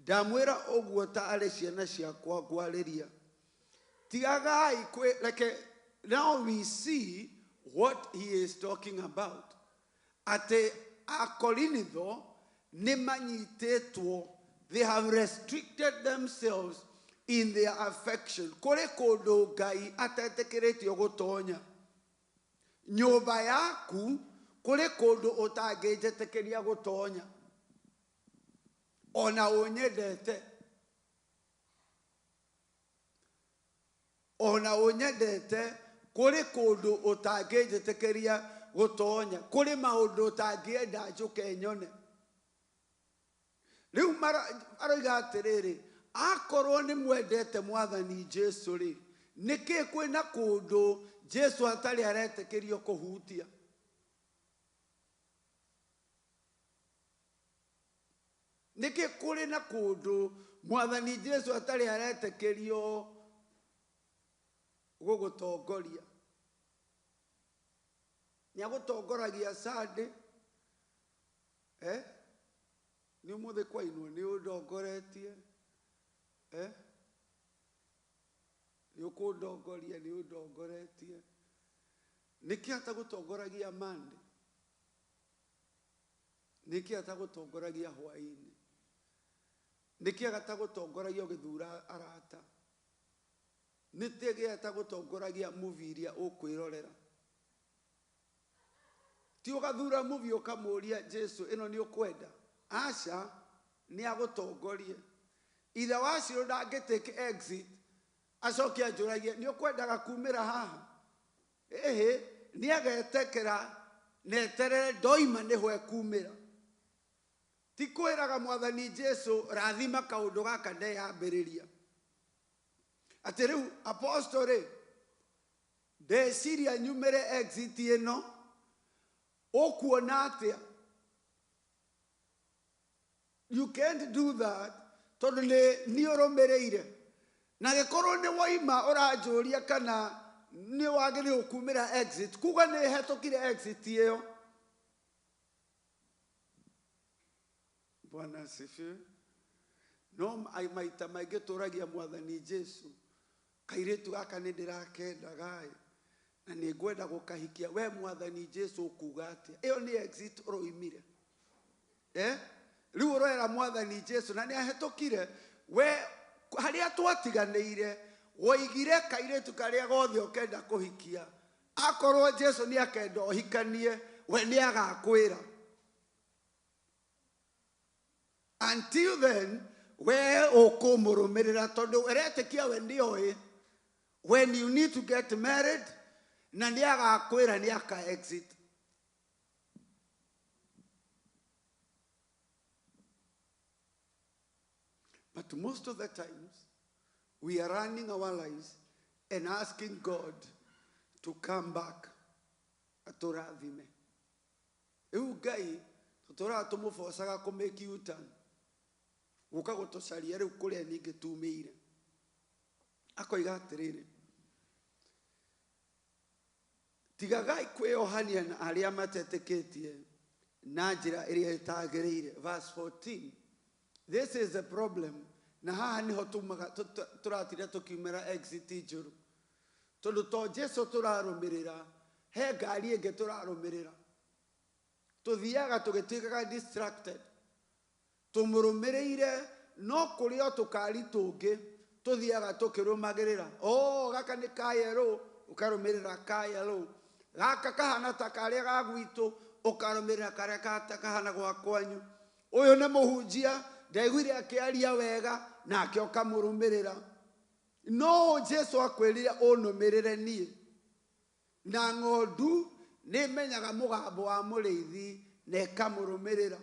Ndamwĩra ũguo ta arĩ ciana ciakwa ngwarĩria. Tigagai kwĩ, reke, now we see what he is talking about. Atĩ Akorinitho nĩ manyitĩtwo, they have restricted themselves in their affection. Kũrĩ kũndũ Ngai atetĩkĩrĩtio gũtonya. Nyũmba yaku kũrĩ kũndũ ũtangĩnjĩtĩkĩria gũtonya, ona ũnyendete, ona ũnyendete, kũrĩ kũndũ ũtangĩnjĩtĩkĩria gũtonya, kũrĩ maũndũ ũtangĩenda njũke nyone. Rĩu aroiga atĩrĩrĩ, akorwo nĩ mwendete Mwathani Jesu rĩ, nĩkĩ kwĩna kũndũ Jesu atarĩ aretĩkĩrio kũhutia? Nĩkĩ kũrĩ na kũndũ Mwathani Jesu atarĩ aretĩkĩrio gũgũtongoria? Nĩ agũtongoragia Sunday, nĩ ũmũthĩ kwainwo nĩ ũndongoretie, nĩ ũkũndongoria, nĩ ũndongoretie. Nĩkĩ atagũtongoragia Monday? Nĩkĩ atagũtongoragia hwaĩ-inĩ? Nĩkĩ atagũtongoragia ũgĩthura arata? Nĩkĩ atagũtongoragia movie iria ũkwĩrorera? Ti ũgathura movie ũkamũria Jesu ĩno nĩ ũkwenda? Aca, nĩ agũtongorie. Ithe wa Ciro ndangĩtake exit acoke anjũragie nĩ ũkwendaga kumĩra haha? Ĩhĩ, nĩ agetekera na eterere ndoima nĩho ekumĩra. Ti kwĩraga Mwathani Jesu rathima kaũndũ gaka ndeyambĩrĩria. Atĩ rĩu apostle rĩ, ndeciria nyumĩre exit ĩno, ũkuona atĩa? You can't do that tondũ nĩ ũrũmĩrĩire. Na gĩkorwo nĩ woima ũranjũria kana nĩ wagĩrĩirwo kumĩra exit, kuga nĩ hetũkire exit ĩyo. Bwana asifiwe. No maita maingĩ tũragia Mwathani Jesu, kairĩtu gaka nĩ ndĩrakendaga ĩ, na nĩ ngwenda gũkahikia. We Mwathani Jesu ũkuga atĩa? Ĩyo nĩ exit ũroimire. Rĩu ũroera Mwathani Jesu na nĩ ahetũkire. We harĩa twatiganĩire woigire kairĩtu karĩa gothe ũkenda kũhikia, akorwo Jesu nĩ akenda ũhikanie, we nĩ agakwĩra. Until then, We ũkũmũrũmĩrĩra tondũ ũretĩkia we nĩoĩ when you need to get married na nĩ agakwĩra nĩ aka exit. But most of the times, we are running our lives and asking God to come back atũrathime. Rĩu Ngai tũtũraga tũmũbocaga kũ make U-turn gũka gũtũcaria rĩu kũrĩa ningĩ tumĩire. Akoiga atĩrĩrĩ, tigagai kwĩyohania na arĩa matetĩkĩtie na njĩra ĩrĩa ĩtagĩrĩire. Verse 14. This is the problem. Na haha niho tumaga tũratira tũkiumĩra exit njũru. Tondũ to Jesu tũrarũmĩrĩra, he ngari ĩngĩ tũrarũmĩrĩra. Tũthiaga tũgĩtuĩkaga distracted. Tũmũrũmĩrĩire no kũrĩ o tũkari tũngĩ tũthiaga tũkĩrũmagĩrĩra. Oh, gaka nĩ ka yellow, ũkarũmĩrĩra ka yellow. Gaka kahana ta karĩa ga gwitũ, ũkarũmĩrĩra karĩa kahana gwa kwanyu. Ũyũ nĩ mũhunjia, ndaiguire akĩaria wega, nake ũkamũrũmĩrĩra. No Jesu akwĩrire ũnũmĩrĩre niĩ. Na ng'ondu nĩmenyaga mũgambo wa mũrĩithi na ĩkamũrũmĩrĩra.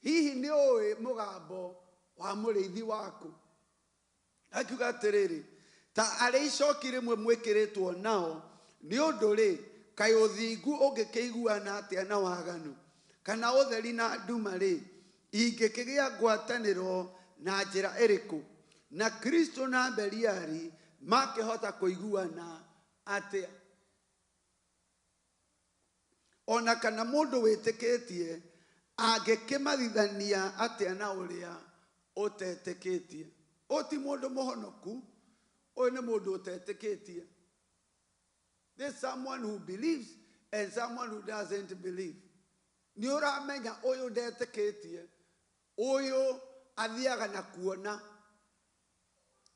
Hihi nĩ ũĩ mũgambo wa mũrĩithi waku? Akiuga atĩrĩrĩ, ta arĩ icoki rĩmwe mwĩkĩrĩtwo nao, nĩ ũndũ rĩ, kaĩ ũthingu ũngĩkĩiguana atĩa na waganu? Kana ũtheri na nduma rĩ, ingĩkĩgĩa ngwatanĩro na njĩra ĩrĩkũ? Na Kristo na Beliari makĩhota kũiguana atĩa? Ona kana mũndũ wĩtĩkĩtie angĩkĩmathithania atĩa na ũrĩa ũtetĩkĩtie? Ũyũ ti mũndũ mũhonoku, ũyũ nĩ mũndũ ũtetĩkĩtie. There's someone who believes and someone who doesn't believe. Nĩ ũramenya ũyũ ndetĩkĩtie, ũyũ athiaga na kuona.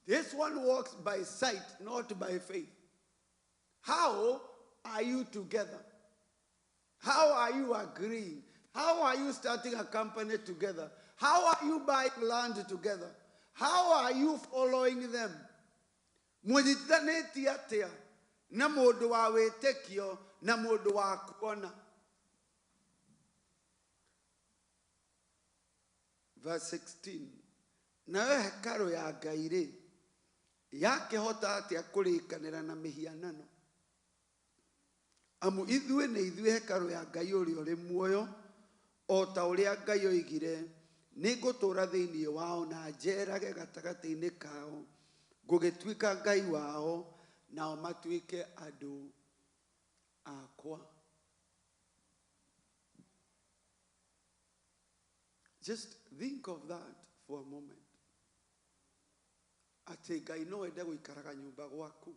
This one walks by sight, not by faith. How are you together? How are you agreeing? How are you starting a company together? How are you buying land together? How are you following them? Mũnyitithanĩtie atĩa na mũndũ wa wĩtĩkio na mũndũ wa kuona? Verse 16. Nayo hekarũ ya Ngai rĩ, yakĩhota atĩa kũrĩkanĩra na mĩhianano? Amu ithuĩ nĩ ithuĩ hekarũ ya Ngai ũrĩa ũrĩ muoyo, o ta ũrĩa Ngai oigire, nĩngũtũũra thĩinĩ wao na njeerage gatagatĩ-inĩ kao, ngũgĩtuĩka Ngai wao, nao matuĩke andũ akwa. Just think of that for a moment. Atĩ Ngai no ende gũikaraga nyũmba gwaku.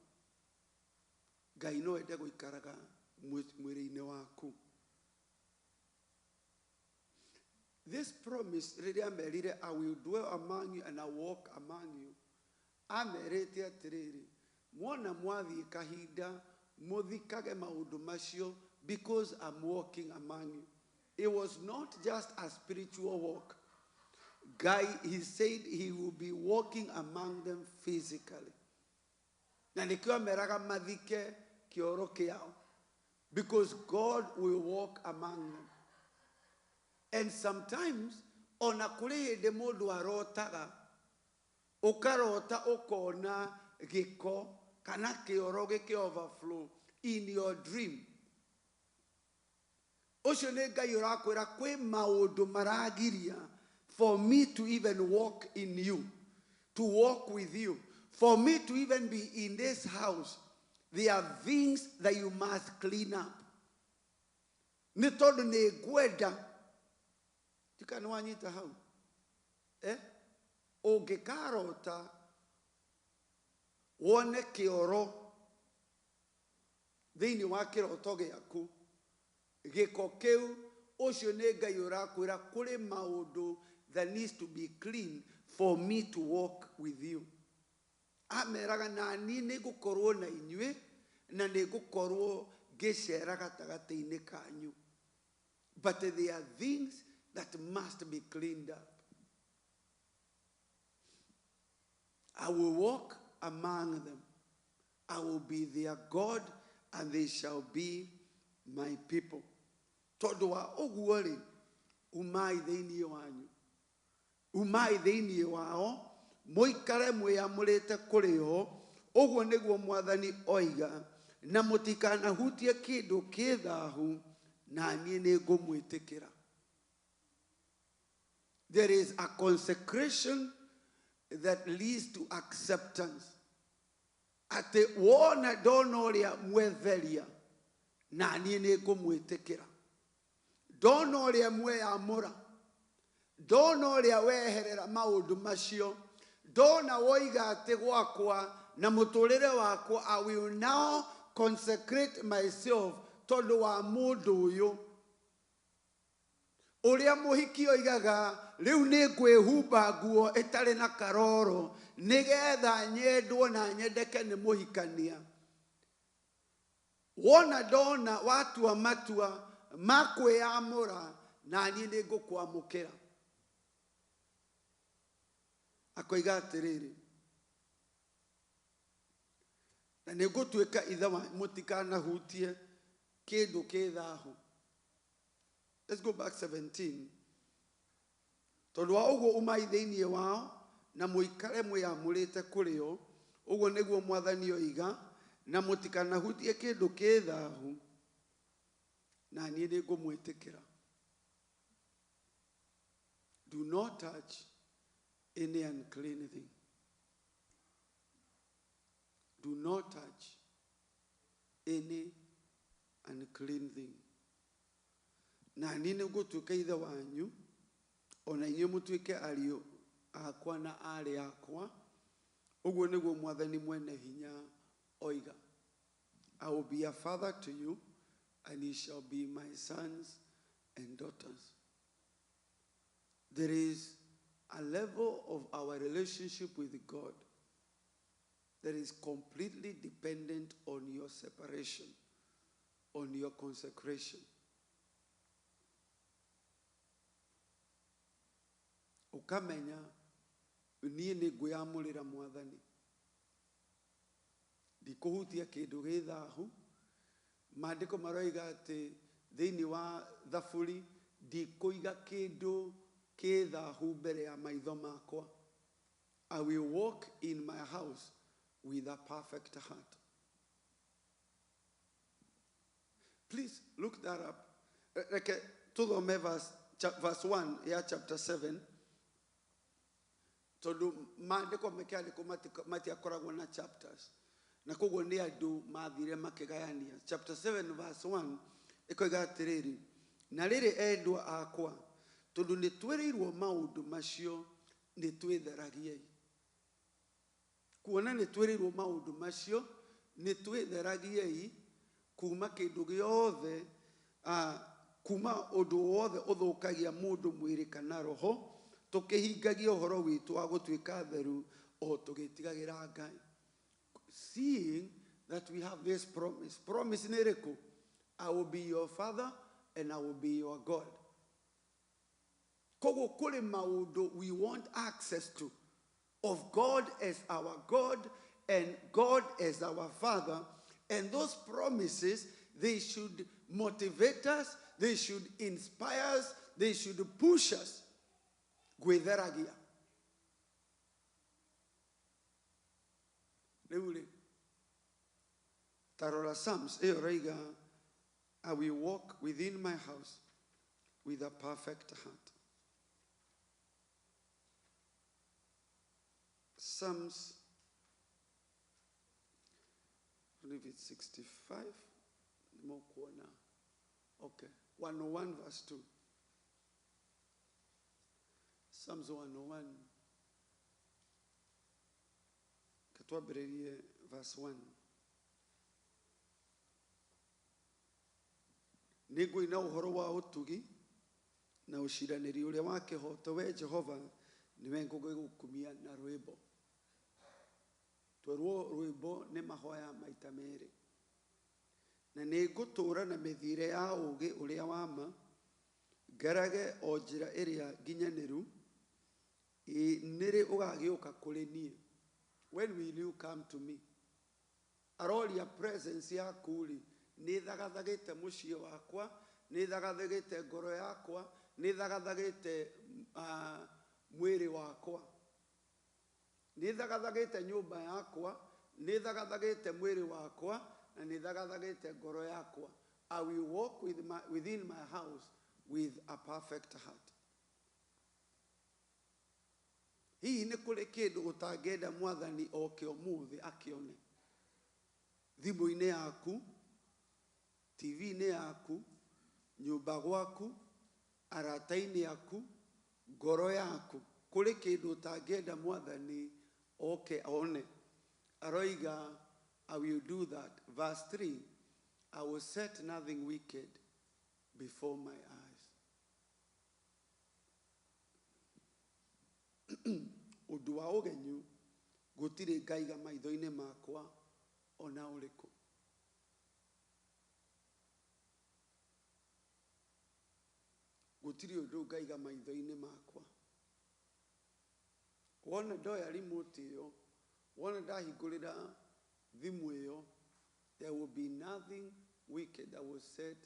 Ngai no ende gũikaraga mwĩrĩ-inĩ waku. This promise rĩrĩa amerire, I will dwell among you and I walk among you, amerite atĩrĩrĩ, mwona mwathiĩ kahinda mũthikage maũndũ macio because I'm walking among you. It was not just a spiritual walk. Guy, he said he will be walking among them physically. Na nĩkĩo ameraga mathike kĩoro kĩao, because God will walk among them. And sometimes, ona kũrĩ hĩndĩ mũndũ arotaga, ũkarota ũkona gĩko kana kĩoro gĩkĩ overflow in your dream. Ũcio nĩ Ngai ũrakwĩra kwĩ maũndũ maragiria for me to even walk in you, to walk with you, for me to even be in this house. There are things that you must clean up. Nĩ tondũ nĩ ngwenda. Tika nĩ wanyita hau. Ũngĩkarota wone kĩoro thĩinĩ wa kĩroto gĩaku, gĩko kĩu, ũcio nĩ Ngai ũrakwĩra kũrĩ maũndũ that needs to be clean for me to walk with you. Ameraga na niĩ nĩngũkorwo na inyuĩ na nĩngũkorwo ngĩcera gatagatĩ-inĩ kanyu. But there are things that must be cleaned up. I will walk among them. I will be their God, and they shall be my people. Tondũ wa ũguo rĩ, umai thĩinĩ wanyu, umai thĩinĩ wao, mũikare mwĩamũrĩte kũrĩ o, ũguo nĩguo Mwathani oiga, na mũtikanahutie kĩndũ kĩ thahu, na niĩ nĩngũmwĩtĩkĩra. There is a consecration that leads to acceptance. Atĩ wona ndona ũrĩa mwetheria, na niĩ nĩngũmwĩtĩkĩra. Ndona ũrĩa mweyamũra, ndona ũrĩa weherera maũndũ macio, ndona woiga atĩ gwakwa na mũtũrĩre wakwa, I will now consecrate myself tondũ wa mũndũ ũyũ. Ũrĩa mũhiki oigaga, rĩu nĩ ngwĩhumba nguo ĩtarĩ na karoro, nĩgetha nyendwo na nyendeke nĩ mũhikania. Wona ndona watua matua ma kwĩyamũra, na niĩ nĩ ngũkwamũkĩra. Akoiga atĩrĩrĩ, na nĩ ngũtuĩka ithe wa, mũtikanahutie kĩndũ kĩ thahu. Let's go back 17. Tondũ wa ũguo umai thĩinĩ wao, na mũikare mwĩamũrĩte kũrĩ o, ũguo nĩguo Mwathani oiga, na mũtikanahutie kĩndũ kĩ thahu, na niĩ nĩ ngũmwĩtĩkĩra. Do not touch any unclean thing. Do not touch any unclean thing. Na niĩ nĩ ngũtuĩka ithe wanyu, ona inyuĩ mũtuĩke ariũ akwa na aarĩ akwa, ũguo nĩguo Mwathani mwene hinya oiga. I will be a father to you, and ye shall be my sons and daughters. There is a level of our relationship with God that is completely dependent on your separation, on your consecration. Ukamenya niĩ nĩ ngwĩyamũrĩra Mwathani, ndikũhutia kĩndũ gĩ thahu. Maandĩko maroiga atĩ thĩinĩ wa Thaburi, ndikũiga kĩndũ kĩ thahu mbere ya maitho makwa. I will walk in my house with a perfect heart. Please look that up. Reke tuthome verse 1 ya chapter 7. Tondũ maandĩko mekĩandĩko matiakoragwo na chapters, na koguo nĩ andũ mathire makĩgayania. Chapter 7 verse 1 ĩkoiga atĩrĩrĩ, na rĩrĩ endwa akwa, tondũ nĩ twĩrĩirwo maũndũ macio, nĩ twĩtheragiei. Kuona nĩ twĩrĩirwo maũndũ macio, nĩ twĩtheragiei kuma kĩndũ gĩothe, kuma ũndũ wothe ũthũkagia mũndũ mwĩrĩ kana roho, tũkĩhingagia ũhoro witũ wa gũtuĩka theru o tũgĩtigagĩra Ngai. Seeing that we have this promise. Promise nĩ ĩrĩkũ? I will be your father and I will be your God. Koguo kũrĩ maũndũ we want access to of God as our God and God as our Father. And those promises, they should motivate us, they should inspire us, they should push us gwĩtheragia. Rĩu rĩ, ta rora Psalms ĩyo raiga, I will walk within my house with a perfect heart. Psalms, I believe it's 65. Nĩmũkuona. Okay, 101 verse 2. Psalms 101. Katwambĩrĩrie verse 1. Nĩngũina ũhoro wa ũtugi na ũciranĩri ũrĩa wa kĩhooto, we Jehova, nĩwe ngũgĩgũkumia na rwĩmbo. Twerwo rwĩmbo nĩ mahoya maita merĩ. Na nĩngũtũũra na mĩthiĩre ya ũũgĩ ũrĩa wa ma, ngerage o njĩra ĩrĩa nginyanĩru, ĩ nĩrĩ ũgagĩũka kũrĩ niĩ. When will you come to me? Aroria presence yaku rĩ, nĩ thagathagĩte mũciĩ wakwa, nĩ thagathagĩte ngoro yakwa, nĩ thagathagĩte mwĩrĩ wakwa, nĩ thagathagĩte nyũmba yakwa, nĩ thagathagĩte mwĩrĩ wakwa, na nĩ thagathagĩte ngoro yakwa. I will walk within my house with a perfect heart. Hihi nĩ kũrĩ kĩndũ ũtangĩenda mwathani oke ũmũthĩ akĩone? Thimũ-inĩ yaku, TV-inĩ yaku, nyũmba gwaku, arata-inĩ aku, ngoro yaku, kũrĩ kĩndũ ũtangĩenda mwathani oke one? Aroiga, I will do that. Verse 3, I will set nothing wicked before my eyes. Ũndũ wa ũgenyu gũtirĩ ngaiga maitho-inĩ makwa ona ũrĩkũ. Gũtirĩ ũndũ ngaiga maitho-inĩ makwa. Wona ndoya remote ĩyo, wona ndahingũrĩra thimũ ĩyo, there will be nothing wicked that was set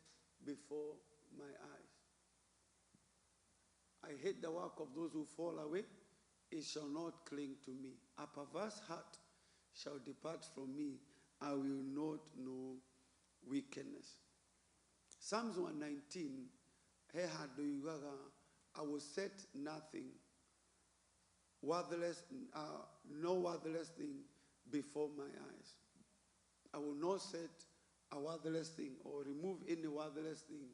before my eyes. I hate the work of those who fall away. It shall not cling to me. A perverse heart shall depart from me. I will not know wickedness. Psalms 119, he handũ yugaga, I will set nothing worthless, no worthless thing before my eyes. I will not set a worthless thing or remove any worthless thing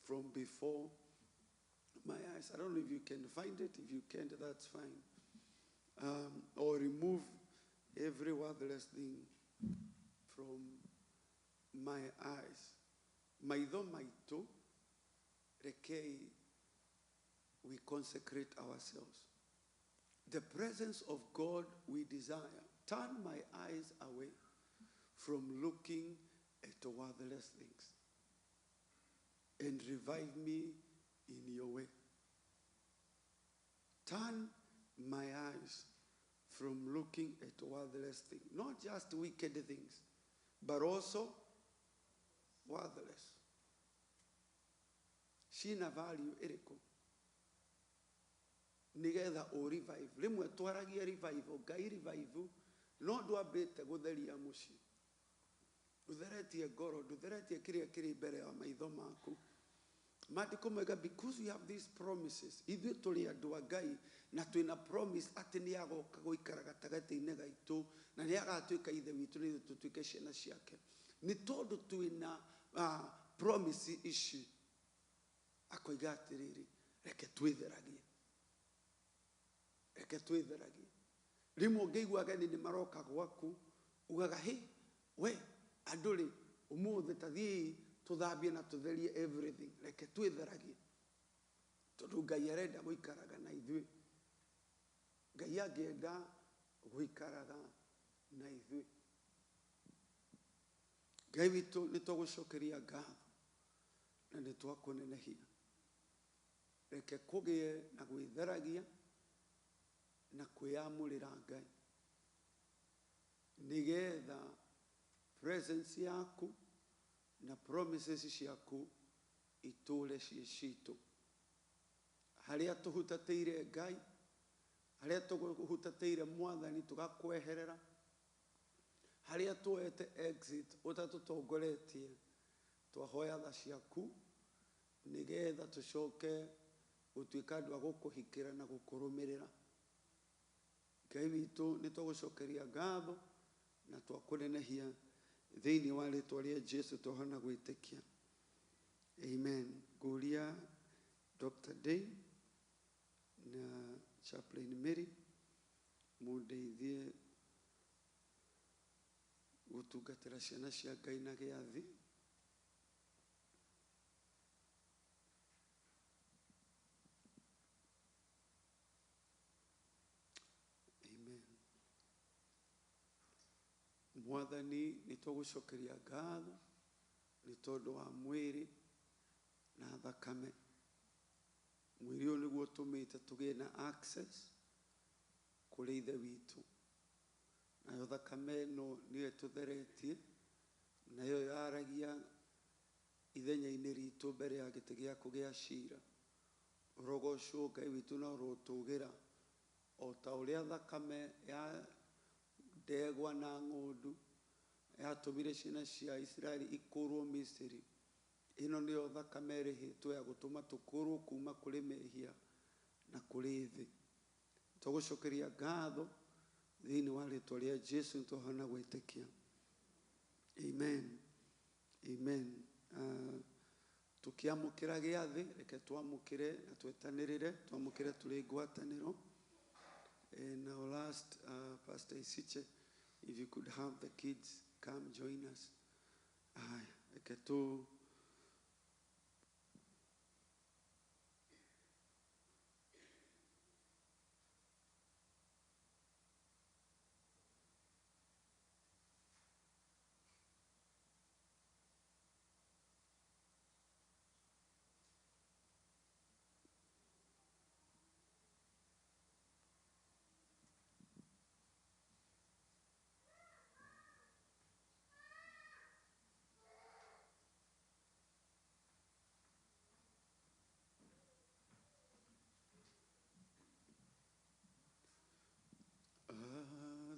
from before my eyes. I don't know if you can find it. If you can't, that's fine. Or remove every worthless thing from my eyes. Maitho maitũ, rekei we consecrate ourselves. The presence of God we desire. Turn my eyes away from looking at worthless things and revive me in your way. Turn my eyes from looking at worthless things. Not just wicked things, but also worthless. Cina value ĩrĩkũ? Nĩgetha ũ revive. Rĩmwe twaragia revival, Ngai revive, no ndwambĩte gũtheria mũciĩ. Ndũtheretie ngoro, ndũtheretie kĩrĩa kĩrĩ mbere ya maitho maku. Maandĩko moiga, because we have these promises, ithuĩ tũrĩ andũ a Ngai na twĩna promise atĩ nĩ agoka gũikara gatagatĩ-inĩ gaitũ na nĩ agatuĩka ithe witũ na ithuĩ tũtuĩke ciana ciake. Nĩ tondũ twĩna promise ici, akoiga atĩrĩrĩ, reke twĩtheragie. Reke twĩtheragie. Rĩmwe ũngĩigua ageni nĩ maroka gwaku, ugaga, hĩ, we, andũ rĩ, ũmũthĩ ta thiĩi tũthambie na tũtherie everything. Reke twĩtheragie. Tondũ Ngai arenda gũikaraga na ithuĩ. Ngai angĩenda gũikaraga na ithuĩ. Ngai witũ nĩ twagũcokeria ngatho na nĩ twakũnenehia. Reke kũgĩe na gwĩtheragia na kwĩyamũrĩra Ngai, nĩgetha presence yaku na promises ciaku itũre ciĩ citũ. Harĩa tũhutatĩire Ngai, harĩa tũhutatĩire Mwathani tũgakweherera, harĩa tuoete exit ũtatũtongoretie, twahoya tha ciaku nĩgetha tũcoke gũtuĩka andũ a gũkũhikĩra na gũkũrũmĩrĩra. Ngai witũ nĩ twagũcokeria ngatho na twakũnenehia thĩinĩ wa rĩtwa rĩa Jesu twahona gwĩtĩkia. Amen. Ngũria Dr. Day na Chaplain Mary mũndeithie gũtungatĩra ciana cia Ngai na gĩathĩ. Amen. Mwathani nĩ twagũcokeria ngatho nĩ tondũ wa mwĩrĩ na thakame. Mwĩrĩ ũyũ nĩguo ũtũmĩte tũgĩe na access kũrĩ Ithe witũ. Nayo thakame ĩno nĩyo ĩtũtheretie, nayo yaragia ithenya-inĩ ritũ mbere ya gĩtĩ gĩaku gĩa cira. Ũrogocwo Ngai witũ na ũrotũgĩra o ta ũrĩa thakame ya ndegwa na ng'ondu yatũmire ciana cia Isiraeli ikũrwo Misiri. Ĩno nĩyo thakame ĩrĩhĩtwo ya gũtũma tũkũrwo kuma kũrĩ mehia na kũrĩ thĩ. Tũgũcokeria ngatho thĩinĩ wa rĩtwa rĩa Jesu nĩtwahona gwĩtĩkia. Amen. Amen. Tukiamũkĩra gĩathĩ, reke twamũkĩre na twetanĩrĩre, twamũkĩre tũrĩ ngwatanĩro. And our last, Pastor Isiche, if you could have the kids come join us. Aya, reke tu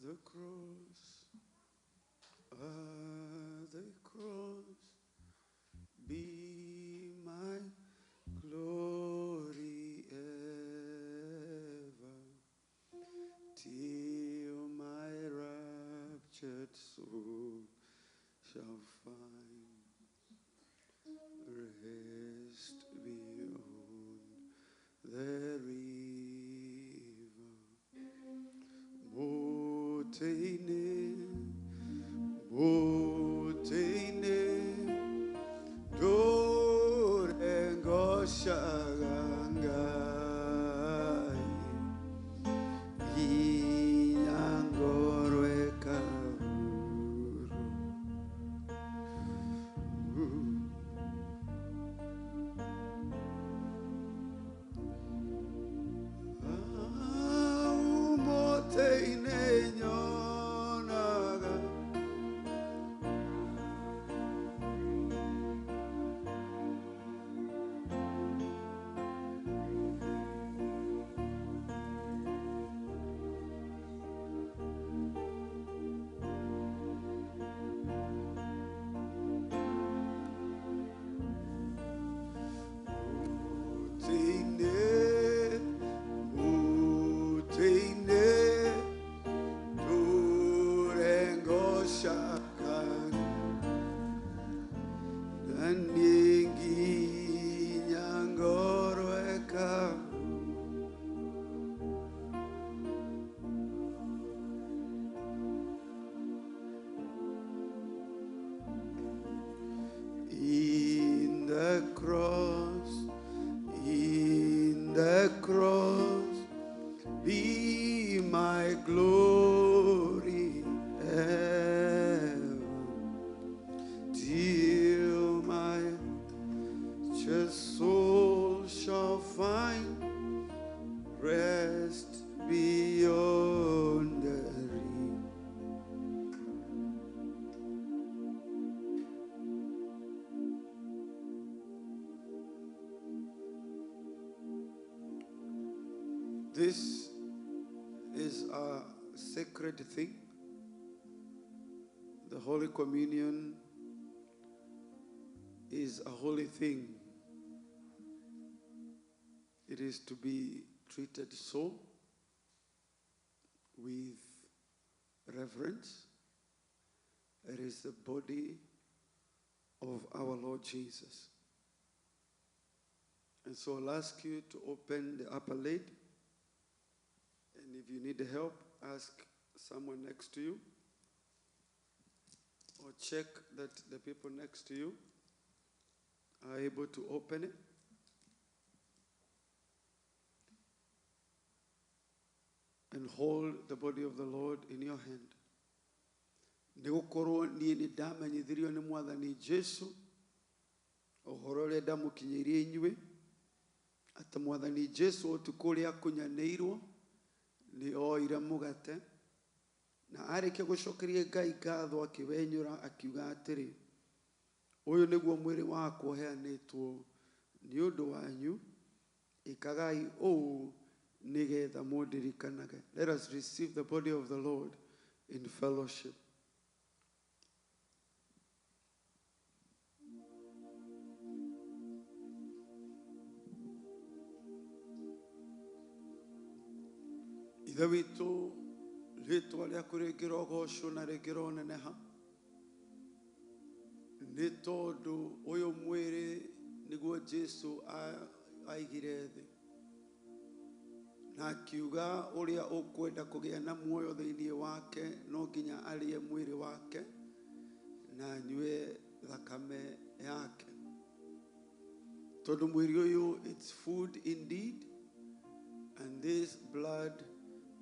the cross, the cross, be my glory ever, till my raptured soul shall find rest beyond the river. Moteine, moteine, dorengo shagangai, inyangorwe kaburu. Moteine nyonaga, moteine, moteine, turengo shakan, naningi nyangorweka. In the cross, in the cross, be my glory ever, till my just soul shall find rest beyond the river. This is a sacred thing. The Holy Communion is a holy thing. It is to be treated so, with reverence. It is the body of our Lord Jesus. And so I'll ask you to open the upper lid. And if you need help, ask someone next to you, or check that the people next to you are able to open it. And hold the body of the Lord in your hand. Nĩgũkorwo niĩ nĩ ndamenyithirio nĩ Mwathani Jesu ũhoro ũrĩa ndamũkinyĩirie inyuĩ, atĩ Mwathani Jesu ũtukũ ũrĩa akunyanĩirwo nĩ oire mũgate, Na arĩkia gũcokeria Ngai ngatho akĩwenyũra akiuga atĩrĩ, ũyũ nĩguo mwĩrĩ wakwa ũheanĩtwo nĩ ũndũ wanyu, ĩkagai ũũ nĩgetha mũndirikanage. Let us receive the body of the Lord in fellowship. Ithe witũ, rĩtwa rĩaku rĩngĩrogocwo na rĩngĩroneneha, nĩ tondũ ũyũ mwĩrĩ nĩguo Jesu aigire thĩ na akiuga ũrĩa ũkwenda kũgĩa na muoyo thĩinĩ wake no nginya arĩe mwĩrĩ wake na anyue thakame yake. Tondũ mwĩrĩ ũyũ, it's food indeed, and this blood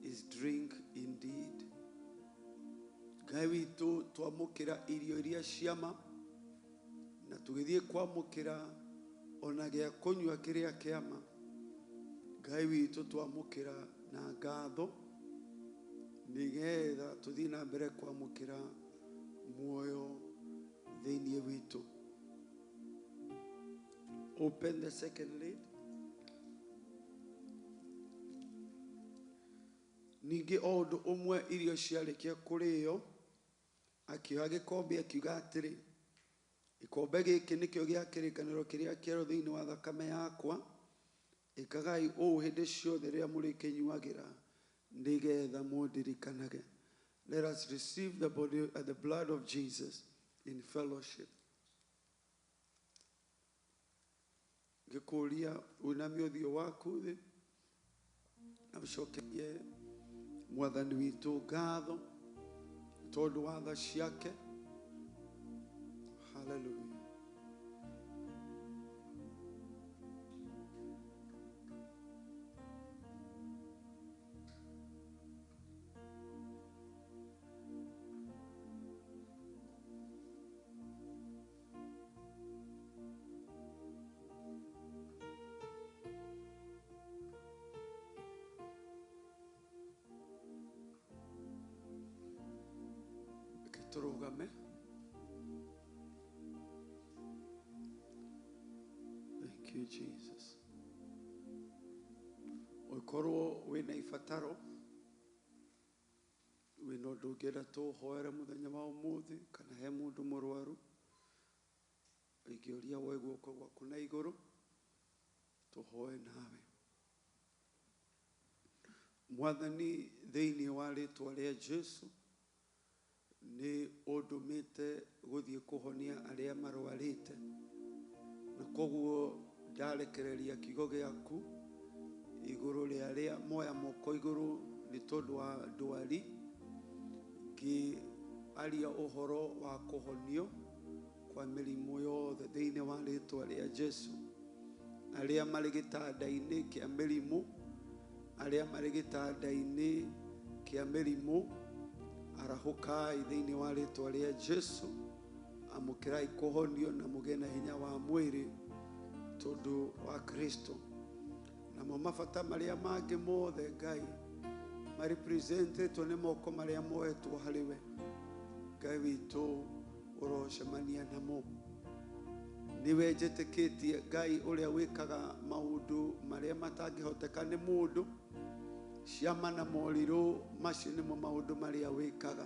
is drink indeed. Ngai witũ, twamũkĩra irio iria ciama na tũgĩthiĩ kwamũkĩra ona gĩa kũnyua kĩrĩa kĩama. Ngai witũ, twamũkĩra na ngatho nĩgetha tũthiĩ na mbere kwamũkĩra muoyo thĩinĩ witũ. Open the second lid. Ningĩ o ũndũ ũmwe irio ciarĩkia kũrĩo, akĩoya gĩkombe akiuga atĩrĩ, gĩkombe gĩkĩ nĩkĩo gĩa kĩrĩkanĩro kĩrĩa kĩerũ thĩinĩ wa thakame yakwa, ĩkagai ũũ hĩndĩ ciothe rĩrĩa mũrĩkĩnyuagĩra nĩgetha mũndirikanage. Let us receive the body and the blood of Jesus in fellowship. Ngĩkũria ũinamie ũthiũ waku thĩ na ũcokerie Mwathani witũ ngatho tondũ wa tha ciake. Hallelujah. Tũrũgame. Thank you, Jesus. Ũngĩkorwo wĩna ibataro, wĩna ũndũ ũngĩenda tũũhoere mũthenya wa ũmũthĩ, kana he mũndũ mũrwaru, ingĩũria woe guoko gwaku na igũrũ, tũhoe nawe. Mwathani, thĩinĩ wa rĩtwa rĩa Jesu, nĩ ũndũmĩte gũthiĩ kũhonia arĩa marwarĩte, na koguo ndarekereria kiugo gĩaku igũrũ rĩa arĩa moya moko igũrũ nĩ tondũ wa ndwari, ngĩaria ũhoro wa kũhonio kwa mĩrimũ yothe thĩinĩ wa rĩtwa rĩa Jesu. Arĩa marĩ gĩtanda-inĩ kĩa mĩrimũ, arĩa marĩ gĩtanda-inĩ kĩa mĩrimũ, arahũkai thĩinĩ wa rĩtwa rĩa Jesu, amũkĩrai kũhonio na mũgĩe na hinya wa mwĩrĩ tondũ wa Kristo. Namo mabata marĩa mangĩ mothe Ngai marepresentetwo nĩ moko marĩa moetwo harĩ we, Ngai witũ ũrocemania namo. Nĩwe njĩtĩkĩtie Ngai ũrĩa wĩkaga maũndũ marĩa matangĩhoteka nĩ mũndũ, ciama na morirũ macio nĩmo maũndũ marĩa wĩkaga,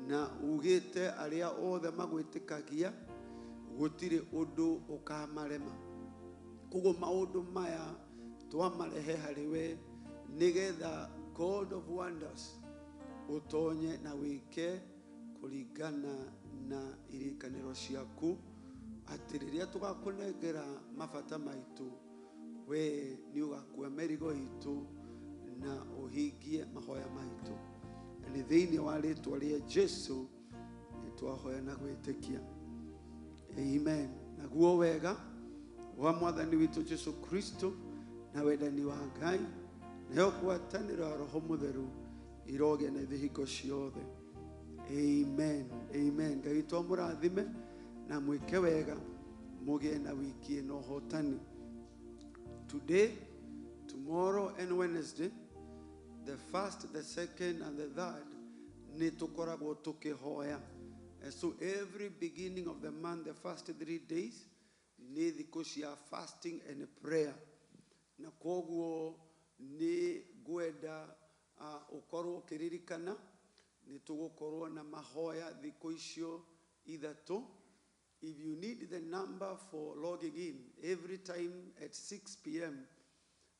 na ugĩte arĩa othe magwĩtĩkagia gũtirĩ ũndũ ũkamarema. Koguo maũndũ maya twamarehe harĩ we nĩgetha God of wonders ũtonye na wĩke kũringana na irĩkanĩro ciaku, atĩ rĩrĩa tũgakũnengera mabata maitũ, we nĩ ũgakua mĩrigo itũ na ũhingie mahoya maitũ. Na nĩ thĩinĩ wa rĩtwa rĩa Jesu nĩ twahoya na gwĩtĩkia. Amen. Naguo wega wa Mwathani witũ Jesu Kristo na wendani wa Ngai nayo ngwatanĩro ya Roho Mũtheru irogĩa na ithuĩ hingo ciothe. Amen. Amen. Ngai witũ amũrathime na mwĩke wega, mũgĩe na wiki ĩno ũhotani. Today, tomorrow and Wednesday, the first, the second and the third, Nĩ tũkoragwo tũkĩhoya. And so every beginning of the month, the first 3 days nĩ thikũ cia fasting and prayer. Na kwoguo nĩ ngwenda ũkorwo ũkĩririkana nĩ tũgũkorwo na mahoya thikũ icio 3. If you need the number for logging in, every time at 6 p.m.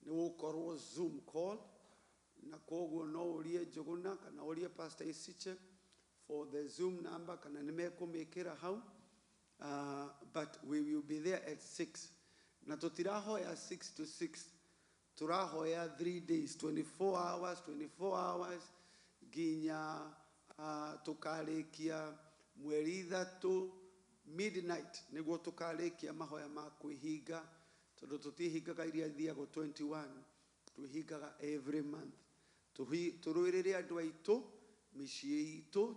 nĩ gũkorwo Zoom call, na kwoguo no ũrie Njũgũna kana ũrie Pastor Isiche for the Zoom number, kana nĩ mekũmĩkĩra hau. But we will be there at 6, na tũtirahoya 6 to 6, tũrahoya 3 days, 24 hours, 24 hours, nginya tũkarĩkia mweri 3 midnight, nĩguo tũkarĩkia mahoya ma kwĩhinga, tondũ tũtihingaga iria ithiagwo 21, twĩhingaga every month. Tũrũĩrĩre andũ aitũ, mĩciĩ itũ,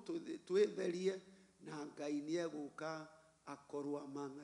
twĩtherie, na Ngai nĩ egũka akorwo among us.